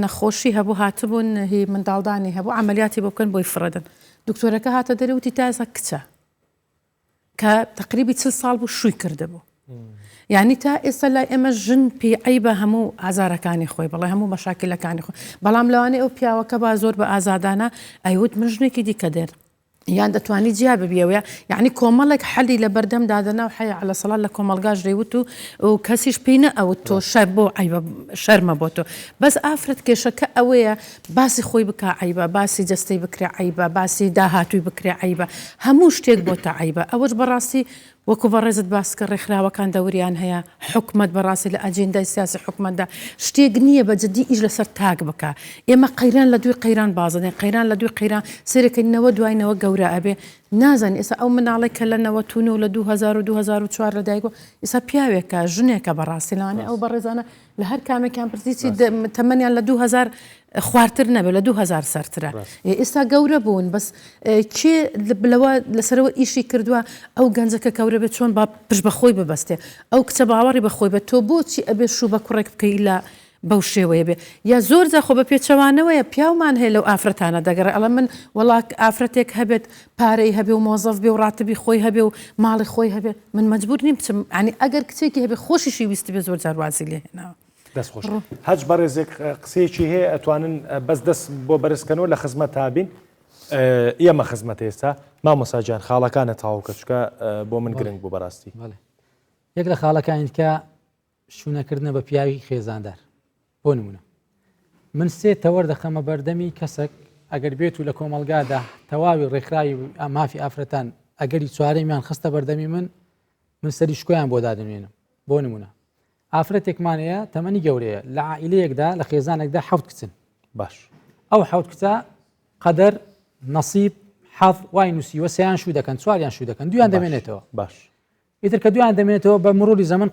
نەخۆشی هەبوو هاتبوون هی منداڵدانی هەبوو عملیاتی بۆ بکەن بۆی فڕێدن دکتۆرەکە هاتە دەرێ وتی تا ئێستا کچە کە تقریبی چل ساڵ بوو شووی کردبوو یعنی تا ئێستا لای ئێمە ژن پێی عیبە هەموو ئازارەکانی خۆی بڵێ هەموو مەشاکلەکانی خۆی بەڵام لەوانەیە ئەو پیاوەکە با زۆر بە ئازادانە ئەیوت من ژنێکی دیکە دێن یان دەتوانی جیا ببیەوە یعنی کۆمەڵێک حەلی لە بەردەم دادەنا و حەیە عەلە سەڵات لە کۆمەڵگاش دەیوت و و کەسیش پێی نەئەوت تۆ شەر بۆ عەیبە شەرمە بۆ تۆ بەس ئافرەت کێشەکە ئەوەیە باسی خۆی بکا عەیبە باسی جەستەی بکرێ عەیبە باسی داهاتووی بکرێ عەیبە هەموو شتێک بۆتە عەیبە ئەوەش بەڕاستی وەکو بەڕێزت باست کرد ڕێکخراوەکان دەوریان هەیە، حکومەت بەڕاستی لە ئەجێندای سیاسی حکومەتدا شتێک نییە بە جدی ئیش لەسەر تاک بکا. ئێمە قەیران لە دووی قەیران بازدەدەین، قەیران لە دووی قەیران، سەیرەکەی نەوە دوای نەوە گەورە ئەبێ، نازانین ئێستا ئەو مناڵەی کە لە 99 و لە 2000 و 2004 لەدایک بووە ئێستا پیاوێکە، ژنێکە بەڕاستی لەوانەیە ئەو بەڕێزانە لە هەر کامێکیان پرسی چی تەمەنیان لە 2000 خوارتر نەبێت لە 2000 سەرترە ئێستا گەورە بوون بەس کێ لەوە لەسەرەوە ئیشی کردووە ئەو گەنجەکە گەورە بێت چۆن با پشت بە خۆی ببەستێ ئەو کچە باوەڕی بە خۆی بێت تۆ بۆچی ئەبێ شوو بە کوڕێک بکەی لە بەو شێوەیە بێ یا زۆر جا خۆ بە پێچەوانەوەیە پیاومان هەیە لەو ئافرەتانە دەگەڕێ ئەڵێ من وەڵا ئافرەتێک هەبێت پارەی هەبێ و مۆزەف بێ و ڕاتبی خۆی هەبێ و ماڵی خۆی هەبێ من مەجبور نیم بچم یانی ئەگەر کچێکی هەبێ خۆشیشی ویستبێ زۆر جار وازی لێ هێناوە. دەست خۆش هەچ بەڕێزێک قسەیەکی هەیە ئەتوانن بەس دەست بۆ بەرزکەنەوە لە خزمەت تابین ئێمە خزمەت ئێستا مامۆسا گیان خاڵەکانە تەواو کە چکە بۆ من گرنگ بوو بەڕاستی یەک لە خاڵەکانی کە شوونەکردنە بە پیاوی خێزاندار بۆ نمونە من سێ تەوەر دەخەمە بەردەمی کەسێک ئەگەر بێت و لە کۆمەلگادا تەواوی ڕێکخراوی مافی ئافرەتان ئەگەری چوارەمیان خستە بەردەمی من من سەری شکۆیان بۆ دادنوێنم بۆ نمونە ئافرەتێکمان هەیە تەمەنی گەورەیە لە عائیلەیەکدا لە خێزانێکدا حەوت کچن باش ئەو حەوت کچە قەدەر نەسیب حەظ وای نووسیوە سیان شوو دەکەن چواریان شوو دەکەن دویان دەمێنێتەوە باش ئیتر کە دویان دەمێنێتەوە بە مروری زەمن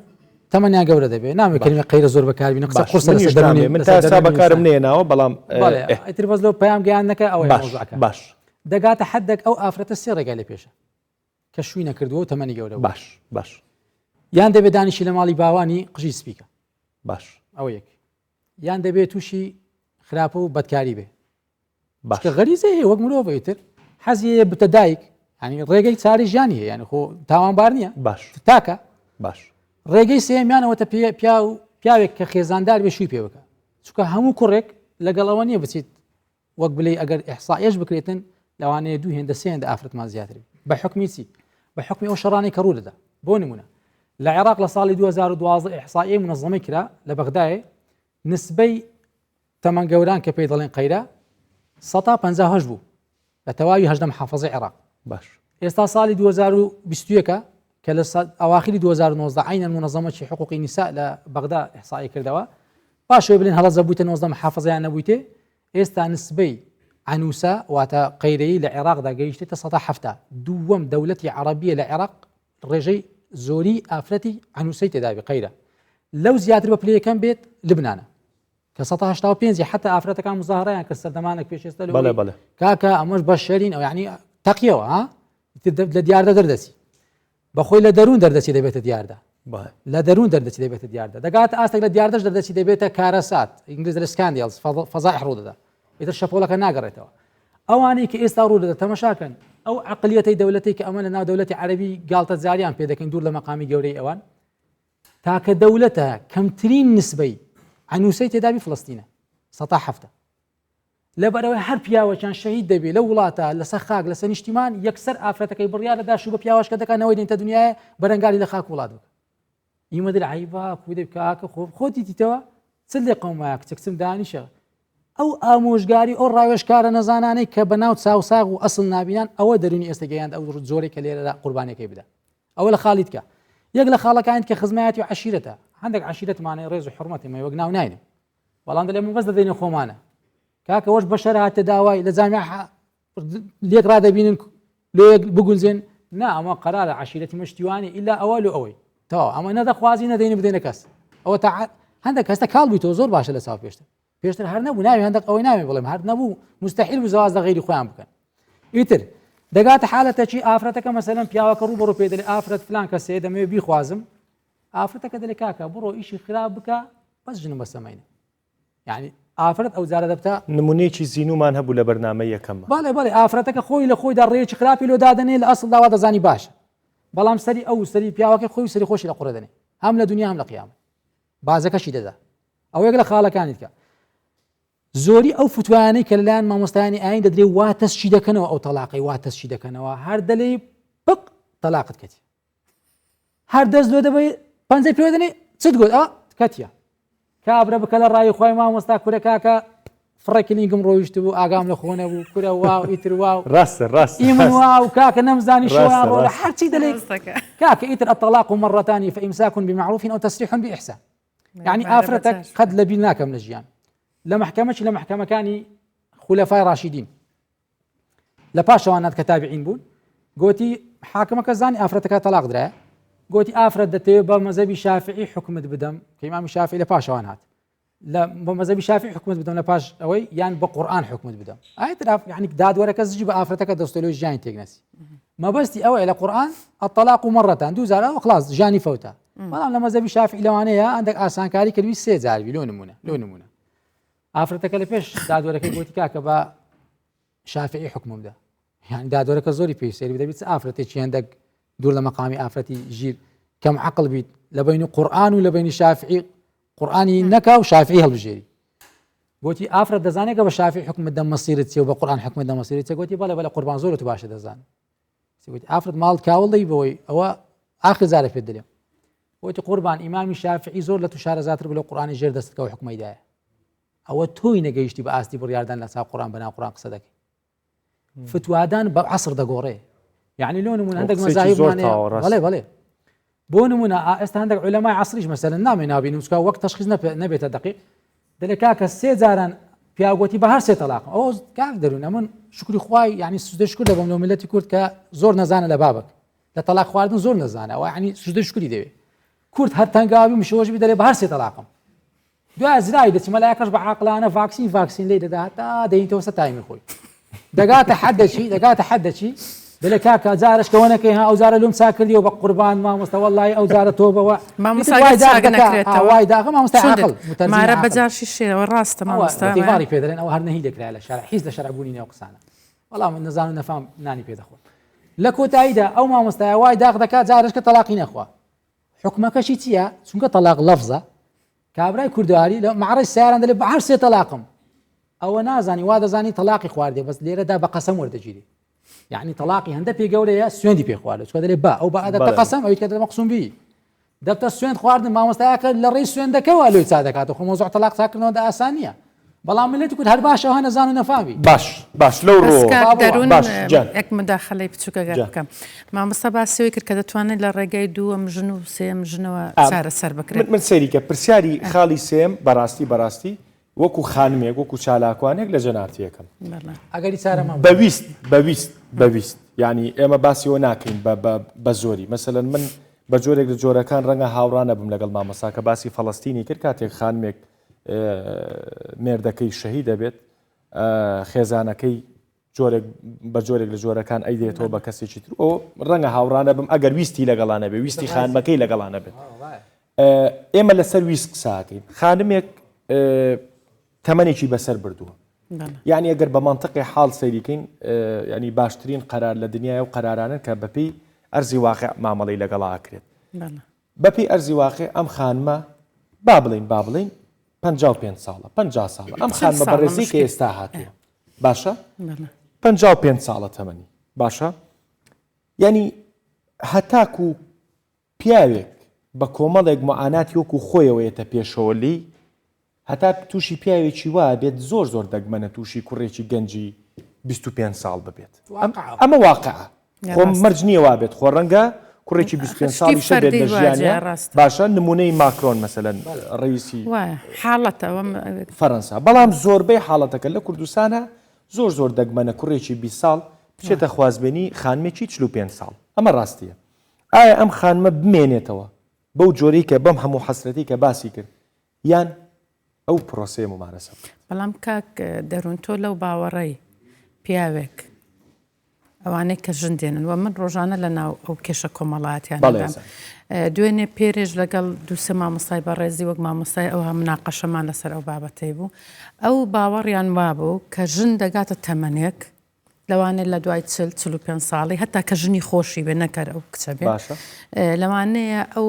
تەمەنیان گەورە دەبێت نامێ کەلمە قەیرە زۆر بەکاربینە قسە قورسە لەسەر دەروونی من تا ئێستا بەکارم نێناوە بەڵام ئیتر بەس لەو پەیام گەیاندنەکە ئەوەیە باش مەوزوعەکە باش دەگاتە حدێک ئەو ئافرەتە سێ ڕێگای لە پێشە کە شووی نەکردووە و تەمەنی گەورە بوو باش باش یان دەبێت دانیشی لە ماڵی باوانی قژی سپیکە باش ئەوە یەک یان دەبێت تووشی خراپە و بەدکاری بێ باش کە غەریزە هەیە وەک مرۆڤ ئیتر حەزی هەیە بتە دایک ینی ڕێگەی چاری ژیانی هەیە ینی خۆ تاوانبار نییە باش تاکە باش ڕێگەی سێمیانەوەتە پیا و پیاوێک کە خێزاندار بێ شووی پێ بکە چونکە هەموو کوڕێک لەگەڵ ئەوە نییە بچیت وەک بلێ ئەگەر ئیحسائیەش بکرێتن لەوانەیە دوو هێندە سێ هێندە ئافرەتمان زیاتر بێت بە حکمی چی بە حکمی ئەو شەڕانەی کە ڕوو دەدا بۆ نمونە لە عێراق لە ساڵی 2012 ئیحسائیەی منەظەمەی کرا لە بەغدایێ نسبەی تەمەن گەوران کە پێی دەڵێن قەیرە سەتا 58 بوو لە تەواوی هەژدە محافظەی عێراق باش ئێستا ساڵی 2021 کە لە ئەواخری 2019 عینەن منەظەمەکی حقوقی نیسا لە بەغدا ئیحسائی کردەوە پاشەوەی بلێن هەڵەزە بوویتە 19 محافظەیان نەبوویتێ ئێستا نسبەی عەنوسە واتە قەیرەیی لە عێراقدا گەیشتێتە سەدا 70 دووەم دەولەتی عەڕەبیە لە عێراق ڕێژەی زۆری ئافرەتی عەنوسەی تێدابی قەیرە لەو زیاتر بە پلەی یەکەم بێت لبنانە کە 185 حتا ئافرەتەکان مزاهرەیان کرد سەردەمانێک پێش ئێستا لەوەی بەڵێ بەڵێ کاکە ئەمەش بەشەرین ئەو یعنی تەقیەوە ها لە دیاردە دەردەچی بەخۆی لە دەروون دەردەچی دەبێتە دیاردە لە دەروون دەردەچی دەبێتە دیاردە دەگات ئاستێک لە دیاردەش دەردەچی دەبێتە کارەسات ئینگلیز لە scandals فەزای ڕوو دەدا ئیتر شەپۆلەکە ناگەڕێتەوە ئەوانەی کە ئێستا ڕوو دەدە تەمەشاکەن ئەو عقلیەتی دەولەتی کە ئەمە لە ناو دەولەتی عەربی گاڵتە جاریان پێ دەکەین دوور لە مەقامی گەورەی ئەوان تاکە دەولەتە کەمترین نسبەی عەنوسەی تێدابی فلستینە سەتا هەفتە لەبەرئەوەی هەر پیاوەکیان شەهید دەبێ لەو وڵاتە لەسەر خاک لەسەر نیشتیمان یەکسەر ئافرەتەکەی بڕیار دەدا شوو بە پیاوەشکە دەکا نەوەی دێنتە دنیایە بەرەنگاری لە خاک وڵات بکە ئیمە دل عیبا کوودە کاکە خۆ خۆ دیتیتەوە چ لێ قەومایە کچە کچم دانیشە ئەو ئامۆژگاری ئەو ڕاوێژکارە نەزانانەی کە بە ناو چاوساغ و ئەسڵ نابینان ئەوە دەرونی ئێستا گەیاند ئەو جۆرێک کە لێرەدا قوربانەکەی بدا ئەوە لە خاڵی تکە یەک لە خاڵەکانی کە خزمایەتی و عەشیرەتە هەندێک عەشیرەتمانەی ڕێز و حرمەتی مە وەک ناو ناینم بەڵام دەلێ من بەس دەدەینە خۆمانە کاکە وەش بەشەر هاتە داوای لە جامع لێک ڕادەبینن لۆ یەک بگونجێن نا ئەمە قەرارە عەشیرەتی مشتیوانی ئیلا ئەوە لۆ ئەوەی تەواو ئەمە نەدەخوازی نەدەینە بدەینە کەس ئەوە تا هەندێک کەستە کاڵ بیتەوە زۆر باشە لە چاو پێشتر پێشتر هەر نەبوو ناوی هەندێک ئەوەی ناوێ بڵێم هەر نەبوو مستحیل بوو زەواز لە غەیری خۆیان بکەن ئیتر دەگاتە حالەتەکی ئافرەتەکە مەسەلەن پیاوەکە ڕوو بەڕوو پێ دەلێ ئافرەت فلان کەسێ دەمەوێ بیخوازم ئافرەتەکە دەلێ کاکە بڕۆ ئیشی خراپ بکە بەس ژنم بەسە مەینە یعنی ئافرەت ئەو جارە دەبتە نمونەیەکی زینومان هەبوو لە بەرنامەی یەکەمە. بەڵێ بەڵێ ئافرەتەکە خۆی لە خۆیدا ڕێیەکی خراپی لۆ دادەنێ لە ئەسڵدا وا دەزانی باشە بەڵام سەری ئەو سەری پیاوەکەی خۆی و سەری خۆشی لە قوڕێ دەنێ هەم لە دنیا هەم لە قیامەت بازەکەشی دەدا ئەوە یەک لە خاڵەکانی دیکە زۆری ئەو فتوایانەی کە لەلایەن مامۆستایانی ئاین دەدرێ وا تەسکی دەکەنەوە ئەو تەلاقەی وا تەسکی دەکەنەوە هەر دەلێی پق تەلاقت کەتی هەر دەست لۆ دەبەی پەنجەی پێوە دەنێ چت گوت ئا کەتیە کابرا بکە لە ڕای خۆی مامۆستا کورە کاکە فڕێکی لینگم ڕۆیشت بوو ئاگام لە خۆ نەبوو کورە واو ئیتر واو ڕاستە ڕاست ئی من واو کاکە نەمزانی شەوان ڕۆ هەرچی دەلێ کاکە ئیتر الطلاق مرتان فإمساك بمعروف أو تسريح بإحسان یعنی ئافرەتەک قەت لەبیر ناکەم لە ژیان لە محکەمەکی لە محکەمەکانی خولەفای ڕاشیدین لە پاشەوانات کە تابعین بوون گوتی حاکمەکە زانی ئافرەتەکە تەلاق درایە گوتی ئافرەت دەتەوێت بە مەزەبی شافعی حکومت بدەم کە ئیمامی شافعی لە پاشەوان هات لە بە مەزەبی شافعی حکومت بدەم لە پاش ئەوەی یان بە قورئان حکومت بدەم ئایتر یعنی دادوەرەکە زجی بە ئافرەتەکە دەستۆلۆی ژیانی تێکنەسی مەبەستی ئەوەیە لە قورئان الطلاق مرتان دوو جار ئەوە خلاص ژیانی فەوتە بەڵام لە مەزەبی شافعی لەوانەیە هەندێک ئاسانکاری کردوی سێ جار بی لۆ نمونە لۆ نمونە ئافرەتەکە لە پێش دادوەرەکەی گوتی کاکە بە شافعی حکومم دا یان دادوەرەکە زۆری پێی سەیری دەبیت چ ئافرەتێکی هەندێک دوور لە مەقامی ئافرەتی ژیر کەم عقل بیت لە بینی قورآن و لە بینی شافعی قورآانی نەکا و شافعی هەڵبژێری گوتی ئافرەت دەزانێت کە بە شافعی حکومت دەم مەسیرت چیە و بە قورآن حکومت دەم مەسیرت چیە گوتی بەڵێ بەڵێ قوربان زۆر تو باشە دەزان گوتی ئافرەت ماڵ کاوڵ دەی بەوەی ئەوە ئاخر جارە پێت دەلێم گوتی قوربان ئیمامی شافعی زۆر لە تو شارەزاتر بوو لە قورآانی ژێر دەستت کە حکومەی دایە ئەوە تۆی نەگەیشتی بە ئاستی بڕیاردان لە چاو قورآن بەناو قورآن قسە دەکەی فتوادان بە عەسر دەگۆڕێ یعنی لۆ نمونە هەندێک مەزاهیبمان بەڵێ بەڵێ بۆ نمونە ئێستا هەندێک علەمای عەسریش مەسەلەن نامێ نابینم چکا وەک تەشخیص نەبێتە دقیق دەلێ کاکە سێ جاران پیاو گۆتی بە هەر سێ تەلاقم. ئەوە کاک دەروون ئەمن شوکری خوای یعنی سوجدەی شوکر دەبەم لۆ میللەتی کورد کە زۆر نەزانە لە بابەک لە تەلاق خواردن زۆر نەزانە ئەوە یعنی سوجدەی شوکری دەوێ کورد هەر تەنگاوی مشۆش بی دەرێ بە هەر سێ تەلاقم. دوای زراوی دەچی مەلایەکەش بە عاقلانە ڤاکسین ڤاکسین لێی دەدا هەتا دەینتەوە سەر تایمی خۆی دەگاتە حەدەکی دەگاتە حەدەکی دەلێ کاکە جارش کەەوە نەکەی ها ئەو جارە لۆم چاک کردیەوە بە قوربان مامۆستا وەڵی ئەو جارە تۆ بەوە مامۆستا وای داخ دەکا وای داخە مامۆستا عاقل مارە بە جارشی شێرەوە ڕاستە مامۆستا دیواری پێ دەڵێن ئەوە هەر نەهی لێکرا لە شەرع هیچ لە شەرع بوونی نێو قسانە وەڵام من نەزان و نەفام نانی پێ دەخۆن لە کۆتاییدا ئەو مامۆستایە وای داخ دەکات جارش کە تەلاقی نەخوا حوکمەکەشی چییە؟ چونکە تەلاق لەفزە کابرای کوردەواری لە معڕی سیاران دەلێ بە هەر سێ تەلاقم ئەوە نازانی وا دەزانی تەلاقی خواردێ بەس لێرەدا بە قەسەم وەردەگیری یعنی تەلاقی هەندە پێ گەورەیە سوێندی پێ خواردە چکە دەلێ با ئەو بە ئەدەتە قەسەم ئەوی کە دەمە قسوم بی دەبتە سوێند خواردن مامۆستایەکە لە ڕێی سوێندەکەوە لۆی چا دەکاتەوە خۆ مۆزوع تەلاق چاکردنەوە ئاسان نییە بەڵام ملەتی کورد هەر باشە ها نەزان و نەفامی. باش باش لەو بەس ڕووەوە کاک دەروون باش گیان. یەک مداخەلەی بچووک ئەگەر جا. بکەم مامۆستا باسی ئەوەی کرد کە دەتوانێت لە ڕێگای دووەم ژن و سێیەم ژنەوە ئا چارەسەر من بکرێت. من سەیری کە پرسیاری خاڵی سێیەم بەڕاستی بەڕاستی وەکو خانمێک وەکو چالاکوانێک لە جەنابتی ئەکەم. بەڵێ. ئەگەری چارەمان بە ویست بە ویست بە ویست یانی ئێمە باسی ئەوە ناکەین بە بە بە زۆری مەسەلەن من بە جۆرێک لە جۆرەکان ڕەنگە هاوڕا نەبم لەگەڵ مامۆستا کە باسی فەڵەستینی کرد کاتێک خانمێک مێردەکەی شەهید دەبێت خێزانەکەی جۆرێک بە جۆرێک لە جۆرەکان ئەیدێتەوە بە کەسێکی تر ئەو ڕەنگە هاوڕانە بم ئەگەر ویستی لەگەڵانە بێ ویستی خانمەکەی لەگەڵانە بێت ئێمە لەسەر ویست قساکەین خانمێک تەمەێکی بەسەر بردووە یعنی ئەگەر بە منطقی حاڵ سەیریکەین ینی باشترین قەرار لە دنیای و قەرارانن کە بەپی ئەرزی واقع مامەڵی لەگەڵا ئەکرێت بەپێی ئەرزی واقع ئەم خانمە با بڵێین با بڵێین 55 ساڵە 50 ساڵە ئەم خانمە بەڕێزی کە ئێستا هاتووە باشە 55 ساڵە تەمەنی باشە یعنی هەتاکو پیاوێک بە کۆمەڵێک معاناتی وەکو خۆیەوەیەتە پێشەوە لی هەتا تووشی پیاوێکی وا بێت زۆر زۆر دەگمەنە تووشی کوڕێکی گەنجی 25 ساڵ ببێت ئەمە واقعە خۆ مەرج نییە وا بێت خۆ ڕەنگە کوڕێکی 25 ساڵی بێت لە ژیانیا باشە نمونەی ماکرۆن مەسەلەن ڕئیسی حاڵەتە فەرەنسا بەڵام زۆربەی حاڵەتەکە لە کوردستانە زۆر زۆر دەگمەنە کوڕێکی 20 ساڵ بچێتە خوازبێنی خانمێکی 45 ساڵ ئەمە ڕاستیە ئایا ئەم خانمە بمێنێتەوە بەو جۆرەی کە بەم هەموو حەسرەتی کە باسی کرد یان ئەو پرۆسەیە مومارەسە بکات. بەڵام کاک دەروون تۆ لەو باوەڕەی پیاوێک ئەوانەی کە ژن دێنن و من ڕۆژانە لە ناو ئەو کێشە کۆمەڵایەتیانەدام دوێنێ پێرێش لەگەڵ دووسێ مامۆستای بەڕێزی وەک مامۆستای ئەوها مناقەشەمان لەسەر ئەو بابەتەی بوو ئەو باوەڕیان وابوو کە ژن دەگاتە تەمەنێک لەوانەیە لە دوای چل 45 ساڵی هەتا کە ژنی خۆشی بێ نەکەر ئەو کچە بێ لەوانەیە ئەو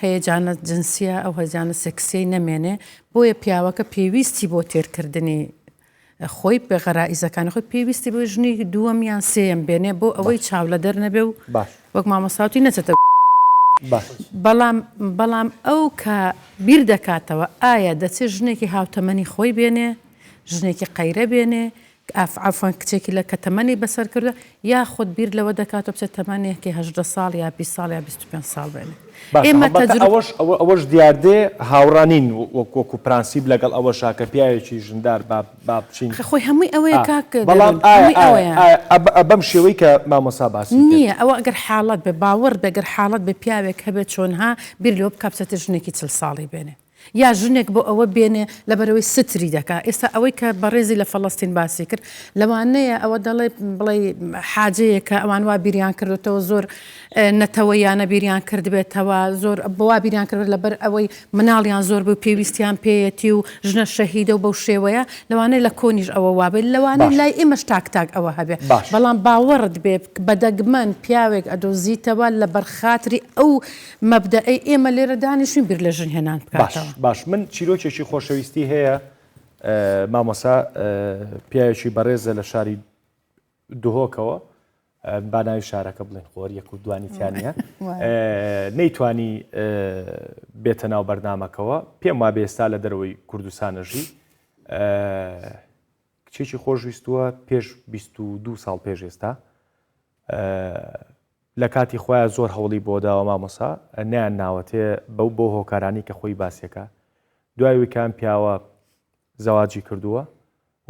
هەیەجانە جنسیە ئەو هەیجانە سێکسیەی نەمێنێ بۆیە پیاوەکە پێویستی بۆ تێرکردنی خۆی بە غەرائیزەکانی خۆی پێویستی بۆ ژنی دووەم یان سێیەم بێنێ بۆ ئەوەی چاو لە دەر نەبێ و وەک مامۆساوتی نەچێتە بەڵام بەڵام ئەو کە بیر دەکاتەوە ئایا دەچێت ژنێکی هاوتەمەنی خۆی بێنێ ژنێکی قەیرە بێنێ ئاف عەفوەن کچێکی لە کە تەمەنی بەسەر کردوە یاخود بیر لەوە دەکاتەوە بچێت تەمەنێکی 18 ساڵ یا 20 ساڵ یا 25 ساڵ بێنێ باشە ئێمە هەڵبەتە تەجروب ئەوەش ئەوە ئەوەش دیاردەیە هاوڕا نین وەک وەکو پرانسیپ لەگەڵ ئەوەشا کە پیاوێکی ژندار با با بچین خە خۆی هەمووی ئەوەیە ئا کاک بەڵام دەروون ئایا هەمووی ئایا ئەوەیە. ئایا ئەب ئە بەم شێوەی کە مامۆستا باسی کرد. نییە ئەوە ئەگەر حاڵەت بێ باوەڕ بێ گەر حاڵەت بێ پیاوێک هەبێ چۆنها بیر لەوە بکا بچێتە ژنێکی 40 ساڵی بێنێ. یا ژنێک بۆ ئەوە بێنێ لەبەرئەوەی ستری دەکا، ئێستا ئەوەی کە بەڕێزی لە فەڵەستین باسی کرد لەوانەیە ئەوە دەڵێ بڵێی حاجەیەکە ئەوان وا بیریان کردوتەوە زۆر نەتەوەیانە بیریان کردبێتەوە زۆر بۆ وا بیریان کردێت لەبەر ئەوەی مناڵیان زۆر بوو پێویستیان پێیەتی و ژنە شەهیدە و بەو شێوەیە لەوانەیە لە کۆنیش ئەوە وابێت لەوانەیە باش. لای ئێمەش تاک تاک ئەوە هەبێ باش. بەڵام باوەڕت بێ بە دەگمەن پیاوێک ئەدۆزیتەوە لەبەر خاتری ئەو مەبدەئەی ئێمە لێرە دانیشتوین بیر لە ژن هێنان باش بکاتەوە. باش من چیرۆکێکی خۆشەویستی هەیە مامۆسا پیاوێکی بەڕێزە لە شاری دهۆکەوە با ناوی شارەکە بڵێن خۆر یەک و دوانی تیانە نەیتوانی بێتە ناو بەرنمەکەوە پێم وا بێستا لە دەرەوەی کوردستانەژی کچێکی خۆشویستووە پێش 22 ساڵ پێش ئێستا لە کاتی خۆیا زۆر هەوڵی بۆ داوە مامۆسا نەیان ناوەتێ بەو بۆ هۆکارانی کە خۆی باسیەکا دوای وەی کە ئەم پیاوە زەواجی کردووە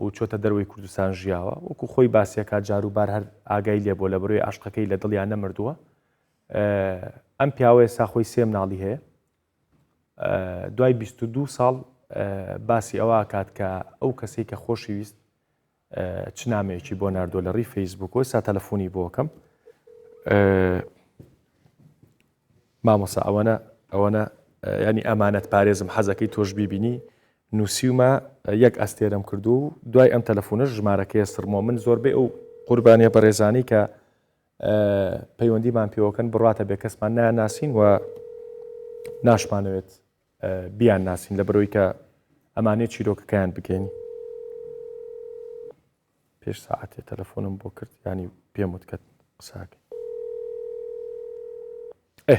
و چۆتە دەروی کوردستان ژیاوە وەکو خۆی باسیەکە جاروبار هەر ئاگای لێ بۆ لە بەرۆی عشقەکەی لە دڵیان نەمردووە ئەم پیاوە ئێستا خۆی سێ مناڵی هەیە دوای 22 ساڵ باسی ئەوە کات کە ئەو کەسێک کە خۆشی ویست چ نامەیەکی بۆ ناردووە لە ڕی فەیسبوک و ئێستا تەلەفۆنی بۆکەم مامۆسا ئەوەنە ئەوەنە ینی ئەمانەت پارێزم حەزەکەی تۆش بیبینی نووسیومە یەک ئەستێرەم کردو و دوای ئەم تەلەفۆنە ژمارەکەی سڕمەوە من زۆربەی ئەو قوربانیە بەڕێزانی کە پەیوەندیمان پێوەکەن بڕاتە بێ کەسمان ناناسین و ناشمانەوێت بیان ناسین لە بەرەوەی کە ئەمانێ چیرۆکەکەیان بگەین پێش ساعتێ تەلەفۆنم بۆ کرد ینی پێم وت کە قساکەی ئێ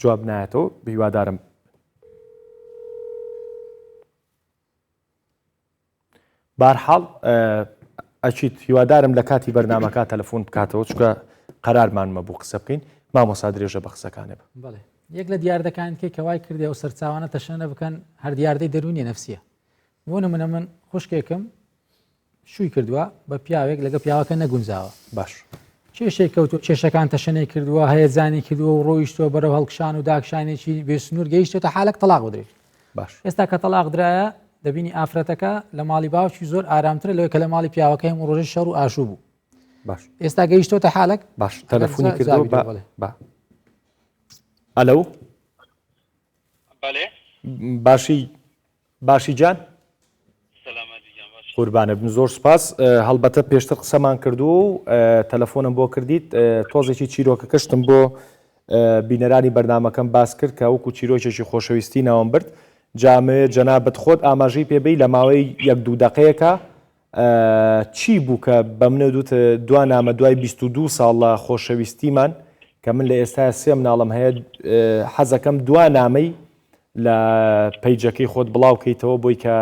جواب نایەتەوە هیوادارم بارحاڵ ئەچیت هیوادارم لە کاتی بەرنامەکە تەلەفۆن بکاتەوە چکە قەرارمان مەبوو قسە بکەین مامۆسا درێژە بە قسەکانێ بە. بەڵێ یەک لە دیاردەکان کەی کە وای کردی ئەو سەرچاوانە تەشەنە بکەن هەر دیاردەی دەروونیە نەفسیە بۆ نمونە من خوشکێکم شووی کردووە بە پیاوێک لەگە پیاوەکە نەگونجاوە باش کێشێک کەوتو کێشەکان تەشەنەی کردووە هەیەجانی کردووە و ڕۆیشتووە بەرەو هەڵکشان و داکشانێکی بێسنوور گەیشتێتە حالک تەلاق بدرێت باش ئێستا کە تەلاق درایە دەبینی ئافرەتەکە لە ماڵی باوکی زۆر ئارامترە لەوەی کە لە ماڵی پیاوەکەی هەموو ڕۆژێ شەڕ و ئاشوو بوو باش ئێستا گەیشتۆتە حالک باش تەلەفۆنی کردو بە ئەلو بەڵێ باشی باشی گیان؟ قوربانت بم زۆر سوپاس هەڵبەتە پێشتر قسەمان کردووە و تەلەفۆنم بۆ کردیت تۆزێکی چیرۆکەکەشتم بۆ بینەرانی بەرنمەکەم باس کرد کە وەکو چیرۆکێکی خۆشەویستی ناوم برد جامەوێ جەنابت خۆت ئاماژەی پێبەی لە ماوەی یەک دوو دقەیەکە چی بوو کە بە منە دوت دوا نامە دوای 22 ساڵ لە خۆشەویستیمان کە من لە ئێستا سێ مناڵم هەیە حەزەکەم دوا نامەی لە پەیجەکەی خۆت بڵاو کەیتەوە بۆی کە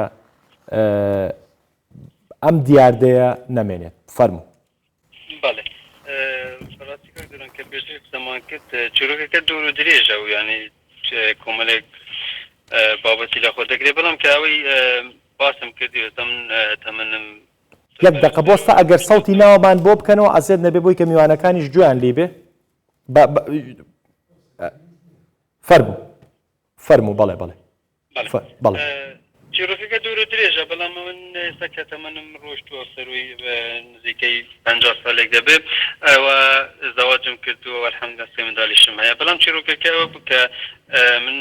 ئەم دیاردەیە نەمێنێت فەرموو. بەڵێ بەڕاستی کاک دوران کە پێشتر قسەمان کرد چیرۆکەکە دوور و درێژە و یانی کۆمەلێک بابەتی لە خۆ دەگرێت بەڵام کە ئەوەی باسم کردی ئێستا من تەمەنم یەک دەقە بۆستە ئەگەر سەوتی ناوەمان بۆ بکەنەوە ئەزێت نەبێ بۆی کە میوانەکانیش گوێیان لی بێ فەرموو فەرموو بەڵێ بەڵێ بەڵێ چیرۆکەکە دوور و درێژە بەڵام من ئێستا کە تەمەنم ڕۆشتووە سەروی نزیکەی 50 ساڵێک دەبێت ئەوە زەواجم کردووە الحمدلله سێ منداڵیشم هەیە بەڵام چیرۆکەکە ئەوە بوو کە من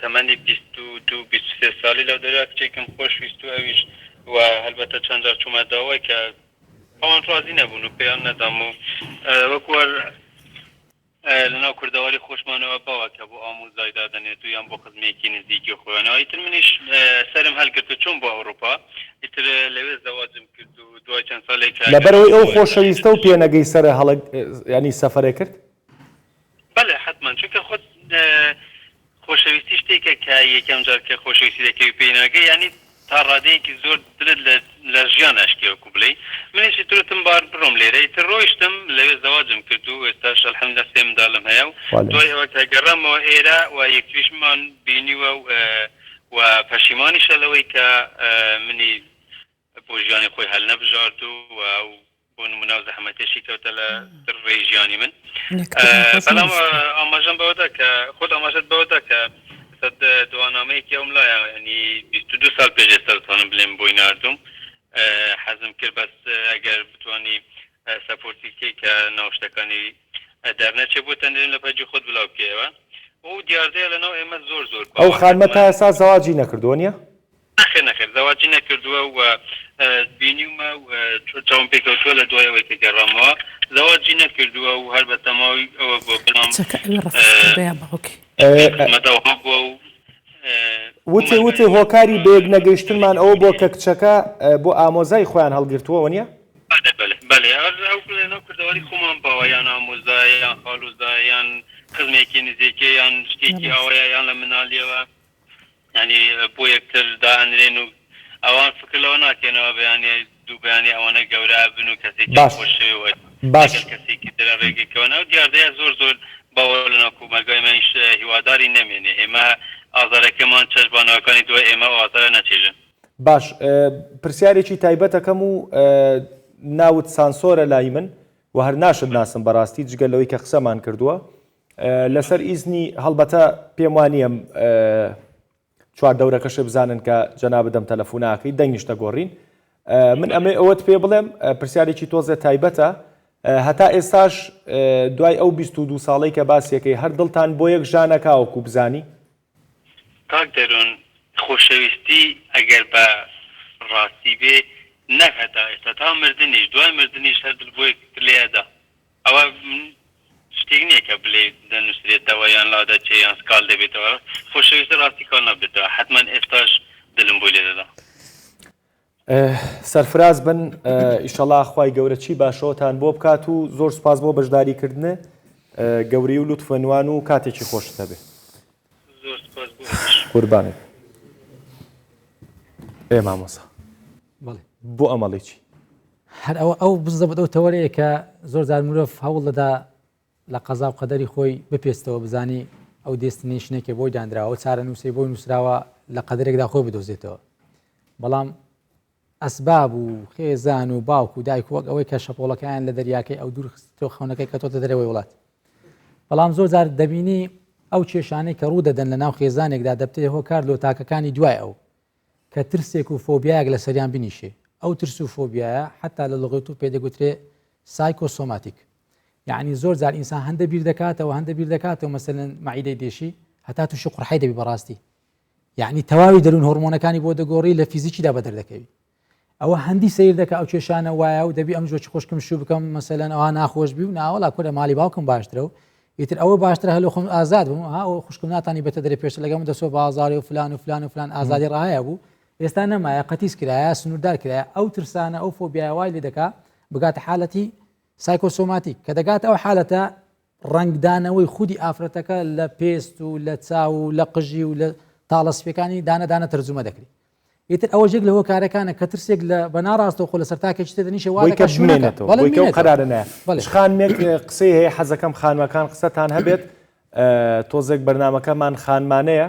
تەمەنی 22 23 ساڵی لەو دەریا کچێکم خۆشویست و ئەویش و هەلبەتە چەند جار چوومە داوای کە ئەوان ڕازی نەبوون و پێیان نەدام و وەکو لەناو کوردەواری خۆشمانەوە باوە کە بۆ ئامۆزای دادەنێت و یان بۆ خزمێکی نزیکی خۆیانەوە ئیتر منیش سەرم هەلگرت و چووم بۆ ئەوروپا ئیتر لەوێ زەواجم کرد و دوای چەند ساڵێک کە لەبەرئەوەی ئەو خۆشەویستە و پێنەگەی سەرە هەڵە یانی سەفەرێ کرد؟ بەلێ حەتمەن چونکە خۆت خۆشەویستی شتێکە کە یەکەم جار کە خۆشەویستی دەکەوی پێی ناگەی یانی تا ڕادەیەکی زۆر دلت لە لە ژیان ئەشکێ وەکو بڵێی منیش ئیتر وتم با بڕۆم لێرە ئیتر ڕۆیشتم لەوێ زەواجم کرد و ئێستاش الحمدللە سێ منداڵم هەیە و خوا لێ دوای ئەوە کە گەڕامەوە ئێرە و یەکتریشمان بینیوە و و پەشیمانیشە لەوەی کە منی بۆ ژیانی خۆی هەلنەبژارد و ئەو بۆ نمونە و زەحمەتێشی کەوتە لە سەر ڕێی ژیانی من بەڵام ئاماژەم بەوەدا کە خۆت ئاماژەت بەوەدا کە دوانامەیەکی ئەوم لایە ینی 22 سال پێش ئێستا دەتوانم بلێم بۆی ناردوم حەزم کرد بەس ئەگەر بتوانی support ی بکەی کە ناو شتەکانی دەرنەچێ بۆ تەنرێن لە page ی خۆت بلاو بکەیەوە و دیاردەیە لەناو ئێمە زۆر زۆر ئەو خانمە تا ئێستا زەواجی نەکردووە نیە؟ نەخێر نەخێر زەواجی نەکردووە و بینیومە و چاوم پێ کەوتووە لە دوای ئەوەی کە گەڕامەوە زەواجی نەکردووە و هەر بە تەماوی ئەوە بووە بەڵام کچەکە ئەوی ڕەفز کردووە یا باوکی؟ خزمەت ئەوها بووە و وتی وتی هۆکاری بەیەک نەگەیشتنمان ئەوە بووە کە کچەکە بۆ ئامۆزای خۆیان هەڵگرتووە وەنیە؟ بەلێ بەلێ بەلێ هەر ئەو لەناو کوردەواری خۆمان باوە یان ئامۆزایە یان خاڵۆزایە یان خزمێکی نزیکە یان شتێکی ئاوایە یان لە منالیەوە یانی بۆ یەکتر دائەنرێن و ئەوان فکر لەوە ناکەنەوە بەیانی دوو بەیانی ئەوانە گەورە ئەبن و کەسێکیان باش خۆشەوێ و باش لەگەڵ کەسێکی ترا ڕێگەکەون ئەو دیاردەیە زۆر زۆر باوە لەناو کۆمەلگای ئێمە هیواداری نەمێنێ ئێمە. ئازارەکەمان چەش با نەوەکانی دوای ئێمە ئەو ئازارە نەچێژن. باش پرسیارێکی تایبەت ئەکەم و ناوت سانسۆرە لای من و هەر ناشت ناسم بەڕاستی جگە لەوەی کە قسەمان کردووە لەسەر ئیزنی هەڵبەتە پێم وانییە چواردەورەکەشێ بزانن کە جەنابت دەم تەلەفوناکەی دەنگیش دەگۆڕین من ئەمەی ئەوەت پێ بڵێم پرسیارێکی تۆزێ تایبەتە هەتا ئێستاش دوای ئەو 22 ساڵەی کە باسیەکەی هەر دڵتان بۆ یەک ژانەکە وەکو بزانی؟ کاک دەروون خۆشەویستی ئەگەر بە ڕاستی بێ نەک هەتا ئێستا تا مردنیش دوای مردنیش هەر دڵ بۆ یەکتر لێ ئەدا ئەوە شتێک نییە کە بلێ دەنووسرێتەوە یان لادەچێ یان کال دەبێتەوە خۆشەویستی ڕاستی کال نابێتەوە حەتمەن ئێستاش دلم بۆی لێدەدا. سەرفراز بن ئیشەڵا خوای گەورە چی باشەوەتان بۆ بکات و زۆر سوپاس بۆ بەشداری کردنێ گەورەی و لوتفە نوان و کاتێکی خۆشت هەبێ. زۆر سوپاس بۆ ئێوەش. قوربانت ئێ مامۆسا بەڵێ. بۆ ئەمەڵی چی؟ هەر ئەوە ئەو بزەبت ئەو تەوەرەیە کە زۆر جار مرۆڤ هەوڵ دەدا لە قەزا و قەدەری خۆی بپێستەوە بزانی ئەو destination ێکێ بۆی دانراوە ئەو چارەنووسەی بۆی نووسراوە لە قەدەرێکدا خۆی بدۆزێتەوە بەڵام ئەسباب و خێزان و باوک و دایک وەک ئەوەی کە شەپۆڵەکەیان لە دەریاکەی ئەو دوور خستەوە خەونەکەی کەتۆتە دەرەوەی وڵات بەڵام زۆر جار دەبینی ئەو کێشانەی کە ڕوو دەدەن لە ناو خێزانێکدا دەبتێ هۆکار لۆ تاکەکانی دوای ئەو کە ترسێک و فۆبیایەک لەسەریان بنیشێ ئەو ترس و فۆبیایە حتا لە لغەی طب پێ دەگوترێ psychosomatic یعنی زۆر جار ئینسان هەندە بیر دەکاتەوە هەندە بیر دەکاتەوە مەسەلەن مەعیدەی دێشی هەتا تووشی قورحەی دەبی بەڕاستی یعنی تەواوی دەروون هۆرمۆنەکانی بۆ دەگۆڕی لە فیزیکیدا بەدەر دەکەوی ئەوە هەندی سیر دەکە ئەو کێشانە وایە و دەبی ئەم جۆچی خۆشکم شوو بکەم مەسەلەن ئەوها ناخۆش بی و ناوەڵا کورە مالی باوکم باشترە و ئیتر ئەوە باشترە هەلو خۆم ئازاد بووم ها ئەو خوشکم ناتانی بێتە دەرێ پێشتر لەگەڵ من دەچۆ بازاڕێ و فلان و فلان و فلان ئازادی ڕاهەیە بوو ئێستا نەمایە قەتیس کرایە سنووردار کرایە ئەو ترسانە ئەو فۆبیایە وای لێ دەکا بگاتە حالەتی psychosomatic کە دەگاتە ئەو حالەتە ڕەنگدانەوەی خودی ئافرەتەکە لە پێست و لە چاو و لە قژی و لە تاڵە سپیەکانی دانە دانە تەرجومە دەکرێت ئیتر ئەوەش یەک لە هۆکارەکانە کە ترسێک لە بە ناڕاستەوخۆ لەسەر تاکێکی تر دەنیشێ وا بۆی کە دەکات شوو نەکات. بمێنێتەوە بەڵێ بۆی کە ئەو بمێنێتەوە. قەرارە نایە بەڵێ. خانمێک قسەی هەیە حەزەکەم خانمەکان قسەتان هەبێت تۆزێک بەرنامەکەمان خانمانەیە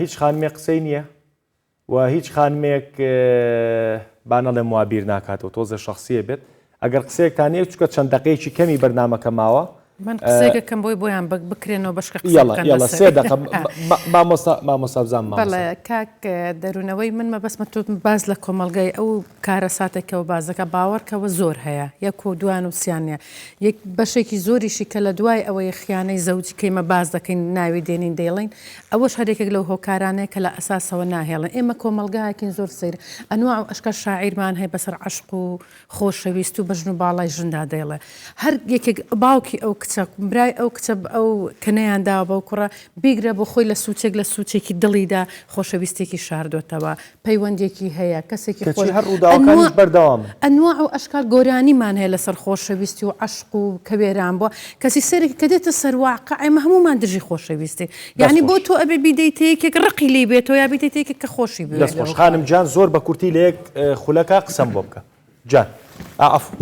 هیچ خانمێک قسەی نییە و هیچ خانمێک با نەڵێم وا بیر ناکاتەوە تۆزێ شەخسیە بێت ئەگەر قسەیەکتان نییە چونکە چەند دەقەیەکی کەمی بەرنامەکە ماوە من قسەیەکەکەم بۆی بۆیان بەک بکرێنەوە بەشکە قسە یەڵا بکەن یەڵا لەسەر. سێ دەقە مامۆستا مامۆستا بزانم مامۆستا. بەڵێ کاک دەروونەوەی من مەبەستمە تۆ باس لە کۆمەڵگای ئەو کارەساتێکەوە باس دەکا باوەڕکەوە زۆر هەیە یەک و دوان و سیان نیە یەک بەشێکی زۆریشی کە لە دوای ئەوەی خیانەی زەوجی کەیمە باس دەکەین ناوی دێنین دەیڵێین ئەوەش هەر یەکێک لەو هۆکارانەیە کە لە ئەساسەوە ناهێڵن ئێمە کۆمەڵگایەکین زۆر سەیر ئەنواع و ئەشکال شاعیرمان هەیە بەسەر عەشق و خۆشەویست و بەژن و باڵای ژندا دەیڵێ هەر یەکێک باوکی ئەو کچە برای ئەو کچە ئەو کە نەیان داوە بەو کوڕە بیگرە بۆ خۆی لە سوچێک لە سوچێکی دڵیدا خۆشەویستێکی شاردۆتەوە پەیوەندێکی هەیە کەسێکی کەچی خۆش هەر ڕووداوەکانیش بەردەوامن. ئەنواع و ئەشکال گۆرانیمان هەیە لەسەر خۆشەویستی و عەشق و کە وێران بووە کەچی سەیرێکی کە دێتە سەر واقع ئێمە هەموومان دژی خۆشەویستین دەست یانی بۆ خۆش. تۆ ئەبێ بیدەیتە یەکێک ڕقی لێی بێتەوە یا بیدەیتە یەکێک کە خۆشی بوێ. دەست خۆش خانم گیان زۆر بە کورتی لە یەک خولەکا قسەم بۆ بکە جان ئا عەفو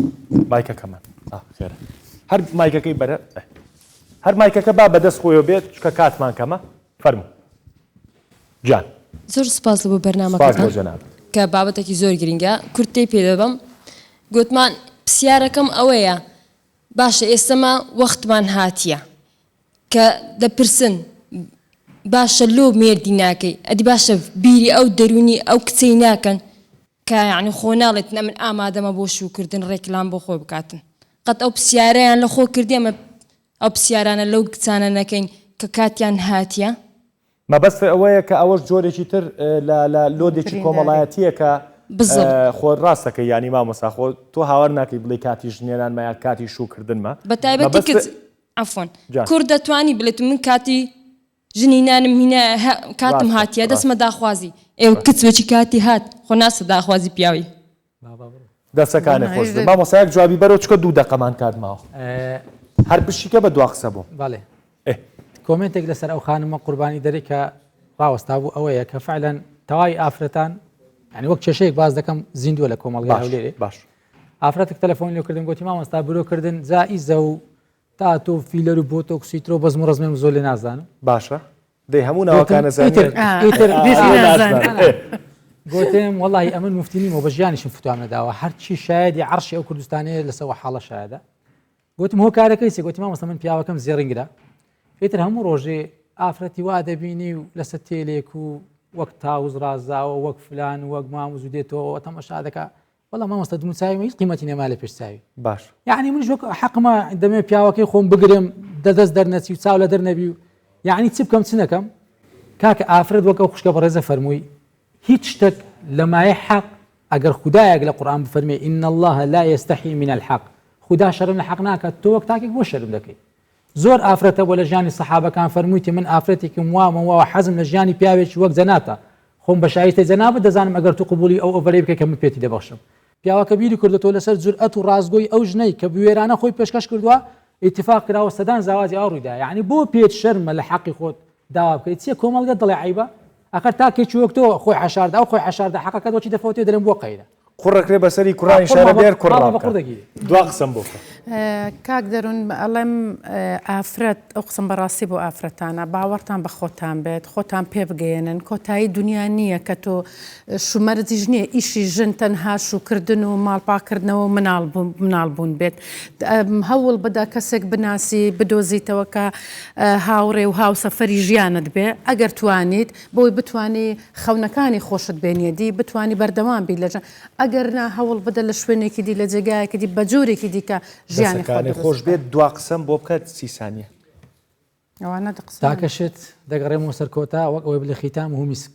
مایکەکەمان ئا خێرە هەر مایکەکەی بەرە هەر مایکەکە با بەدەست خۆیەوە بێت چونکە کاتمان کەمە فەرموو. گیان. زۆر سوپاس لە بۆ سوپاس بۆ بەرنامەکەتان جەنابت. کە بابەتێکی زۆر گرینگە کورتەی پێ دەبەم گۆتمان پسیارەکەم ئەوەیە باشە ئێستەمە وەختمان هاتیە کە دەپرسن باشە لۆ مێردی ناکەی ئەدی باشە بیری ئەو دەرونی ئەو کچەی ناکەن کە یانی خۆ ناڵێتن ئەمن ئامادەمە بۆ شووکردن ڕێکلام بۆ خۆی بکاتن قەت ئەو پسیارەیان لە خۆ کردی ئەمە ئەو پسیارانە لەو کچانە نەکەین کە کاتیان هاتیە؟ مەبەست ئەوەیە کە ئەوەش جۆرێکی تر لە لە لۆدێکی کۆمەڵایەتیە کە بالضبط. خۆ ڕاست دەکەی یانی مامۆستا خۆ تۆ هاوار ناکەی بڵێی کاتی ژنهێنانمە یا کاتی شووکردنمە بە تایبەتی مەبەست کچ عەفوەن جان. کوڕ دەتوانی بڵێت من کاتی ژنی نانم هینایە هە کاتم ڕاستە هاتیە دەچمە ڕاستە. داخوازی ئێ کچ وەکی کاتی هات خۆ ناچتە داخوازی پیاوی. دەسەکانت خۆش بێت مامۆستا یەک جوابی بەرەوە چکە دوو دەقەمان کات ماوە هەر بشیکە بە دوا قسە بۆم. بەڵێ کۆمێنتێک لەسەر ئەو خانمە قوربانی دەرێک کە ڕاوەستا بوو ئەوەیە کە فعلەن تەواوی ئافرەتان یعنی وەک کێشەیەک باس دەکەم زیندووە لە کۆمەڵگای هەولێرێ باش ئافرەتێک تەلەفۆنی لێ کردم گوتی مامۆستا برۆکردن جائیزە و تاتۆ فیلەر و بۆتۆکسی ترۆ بەزم و ڕەزمێم زۆر لێ نازانم باشە. دەی هەموو ناوەکان ئەزانی. ئیتر گوتم وەڵی ئەمن مفتی نیم و بە ژیانیشم فتوام نەداوە هەرچی شایدی عەرشی ئەو کوردستانەیە لەسەوە حاڵە شایدە گوتم هۆکارەکەی چی گوتی مامۆستا من پیاوەکەم زێڕینگرە ئیتر هەموو ڕۆژێ ئافرەتی وا دەبینی و لەسەر تێلێک و وەک تاوز ڕازاوە وەک فلان وەک مامز و دێتەوە تەمەشا دەکا وەڵا مامۆستا دموچاوی هیچ قیمەتی نەما لە پێش چاوی باش یعنی منیش وەک حەقمە دەمێ پیاوەکەی خۆم بگرم دەدەست دەرنەچی و چاو لە دەرنەبی و یعنی چ بکەم چ نەکەم کاکە ئافرەت وەک ئەو خوشکە بەڕێزە فەرمووی هیچ شتێک لە مایە حەق ئەگەر خودایەک لە قورئان بفەرمێ ان الله لا یستحی من الحق خودا شەرم لە حەق ناکات تۆ وەک تاکێک بۆ شەرم دەکەی زۆر ئافرەتە بۆ لە ژیانی سەحابەکان فەرموویتی من ئافرەتێکم وامە واوە حەزم لە ژیانی پیاوێکی وەک جەناتە خۆم بە شایستەی جەنابت دەزانم ئەگەر تو قبوڵی ئەو ئۆفەرەی بکەی کە من پێتی دەبەخشم. پیاوەکە بیری کردۆتەوە لەسەر جورئەت و ڕاستگۆی ئەو ژنەی کە بوێرانە خۆی پێشکەش کردووە ئیتفاق کراوە سەدان زاواجی ئاوا ڕوویدایە یەعنی بۆ پێت شەرمە لە حەقی خۆت داوا بکەی چیە کۆمەڵگە دەڵێ عەیبە ئەخەر تاکێکی وەک تۆ خۆی حەشاردا ئەو خۆی حەشاردا حەقەکەت وەکی دەفەوتێ دەرێن بۆ قەیرە قوڕ ئەکرێ بەسەری کوڕانی شارە بێر کوڕ ڕابکە دوا قسەم بۆ بکە. کاک دەرون ئەڵێم ئافرەت ئەو قسەم بەڕاستی بۆ ئافرەتانە باوەڕتان بە خۆتان بێت خۆتان پێ بگەیەنن کۆتایی دنیا نییە کە تۆ شومەرجیش نییە ئیشی ژن تەنها شوکردن و ماڵ پاکردنەوە و مناڵ مناڵ بوون بێت هەوڵ بدە کەسێک بناسی بدۆزیتەوە کە هاوڕێ و هاوسەفەری ژیانت بێ ئەگەر توانیت بۆی بتوانی خەونەکانی خۆشت بێنیە دی بتوانی بەردەوام بیت لە ژیان ئەگەر نا هەوڵ بدە لە شوێنێکی دی لە جێگایەکی دی بە جۆرێکی دیکە ژیانی خۆت دەسەکانێ دروست خۆش بکە. بێت دوا قسەم بۆ بکە سی سانیە. ئەوانە دە قسە تاکە شت دەگەڕێمەوە سەر کۆتا وەک ئەوەی بڵێ ختامه مسک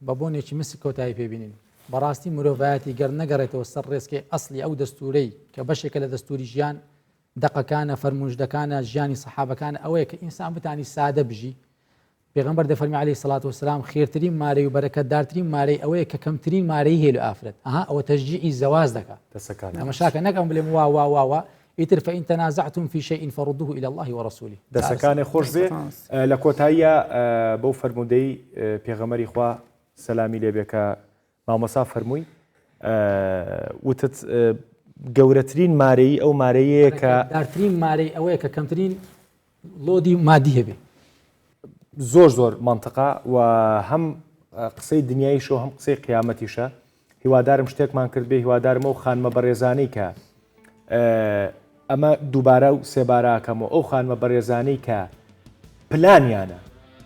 بە بۆنێکی مسک کۆتایی پێ بینین بەڕاستی مرۆڤایەتی گەر نەگەڕێتەوە سەر ڕێچکەی ئەسڵی ئەو دەستوورەی کە بەشێکە لە دەستووری ژیان دەقەکانە فەرمووشدەکانە ژیانی سەحابەکانە ئەوەیە کە ئینسان بتانی سادە بژی پێغەمبەر دەفەرمی علیە الصلوة والسلام خێرترین مارەی و بەرەکەتدارترین مارەی ئەوەیە کە کەمترین مارەی هەیە لە ئافرەت ئەها ئەوە تەشجیعی زەواج دەکا دەسەکانت تەمەشاکە نەک ئەم بلێم وا وا وا وا ئیتر فإن تنازعتم في شيء فردوه إلى الله ورسوله دەسەکانێ خۆش بێ لە کۆتاییە بەو فەرموودەی پێغەمبەری خوا سەلامی لێ بێ کە مامۆسا فەرمووی وتت گەورەترین مارەیی ئەو مارەیەیە کە دارترین مارەی ئەوەیە کە کەمترین لۆدی مادی هەبێ. زۆر زۆر مەنتقە و هەم قسەی دنیاییشە و هەم قسەی قیامەتیشە هیوادارم شتێکمان کرد بێ هیوادارم ئەو خانمە بەڕێزانەی کە ئەمە دووبارە و سێباراکەم و ئەو خانمە بەڕێزانەی کە پلانیانە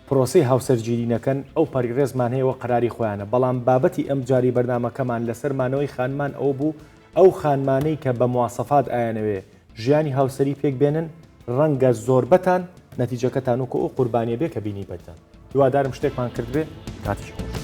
پرۆسی هاوسەرگیری نەکەن ئەو پەری ڕێزمان هەیە وە قەراری خۆیانە بەڵام بابەتی ئەم جاری بەرنمەکەمان لەسەر مانەوەی خانمان ئەو بوو ئەو خانمانەی کە بە مواسەفات ئایانەوێ ژیانی هاوسەری پێک بێنن ڕەنگە زۆربەتان نەتیجەکەتان وەکو ئەو قوربانیە بێ کە بینیبتان هیوادارم شتێکمان کردبێ کاتێکی خۆش.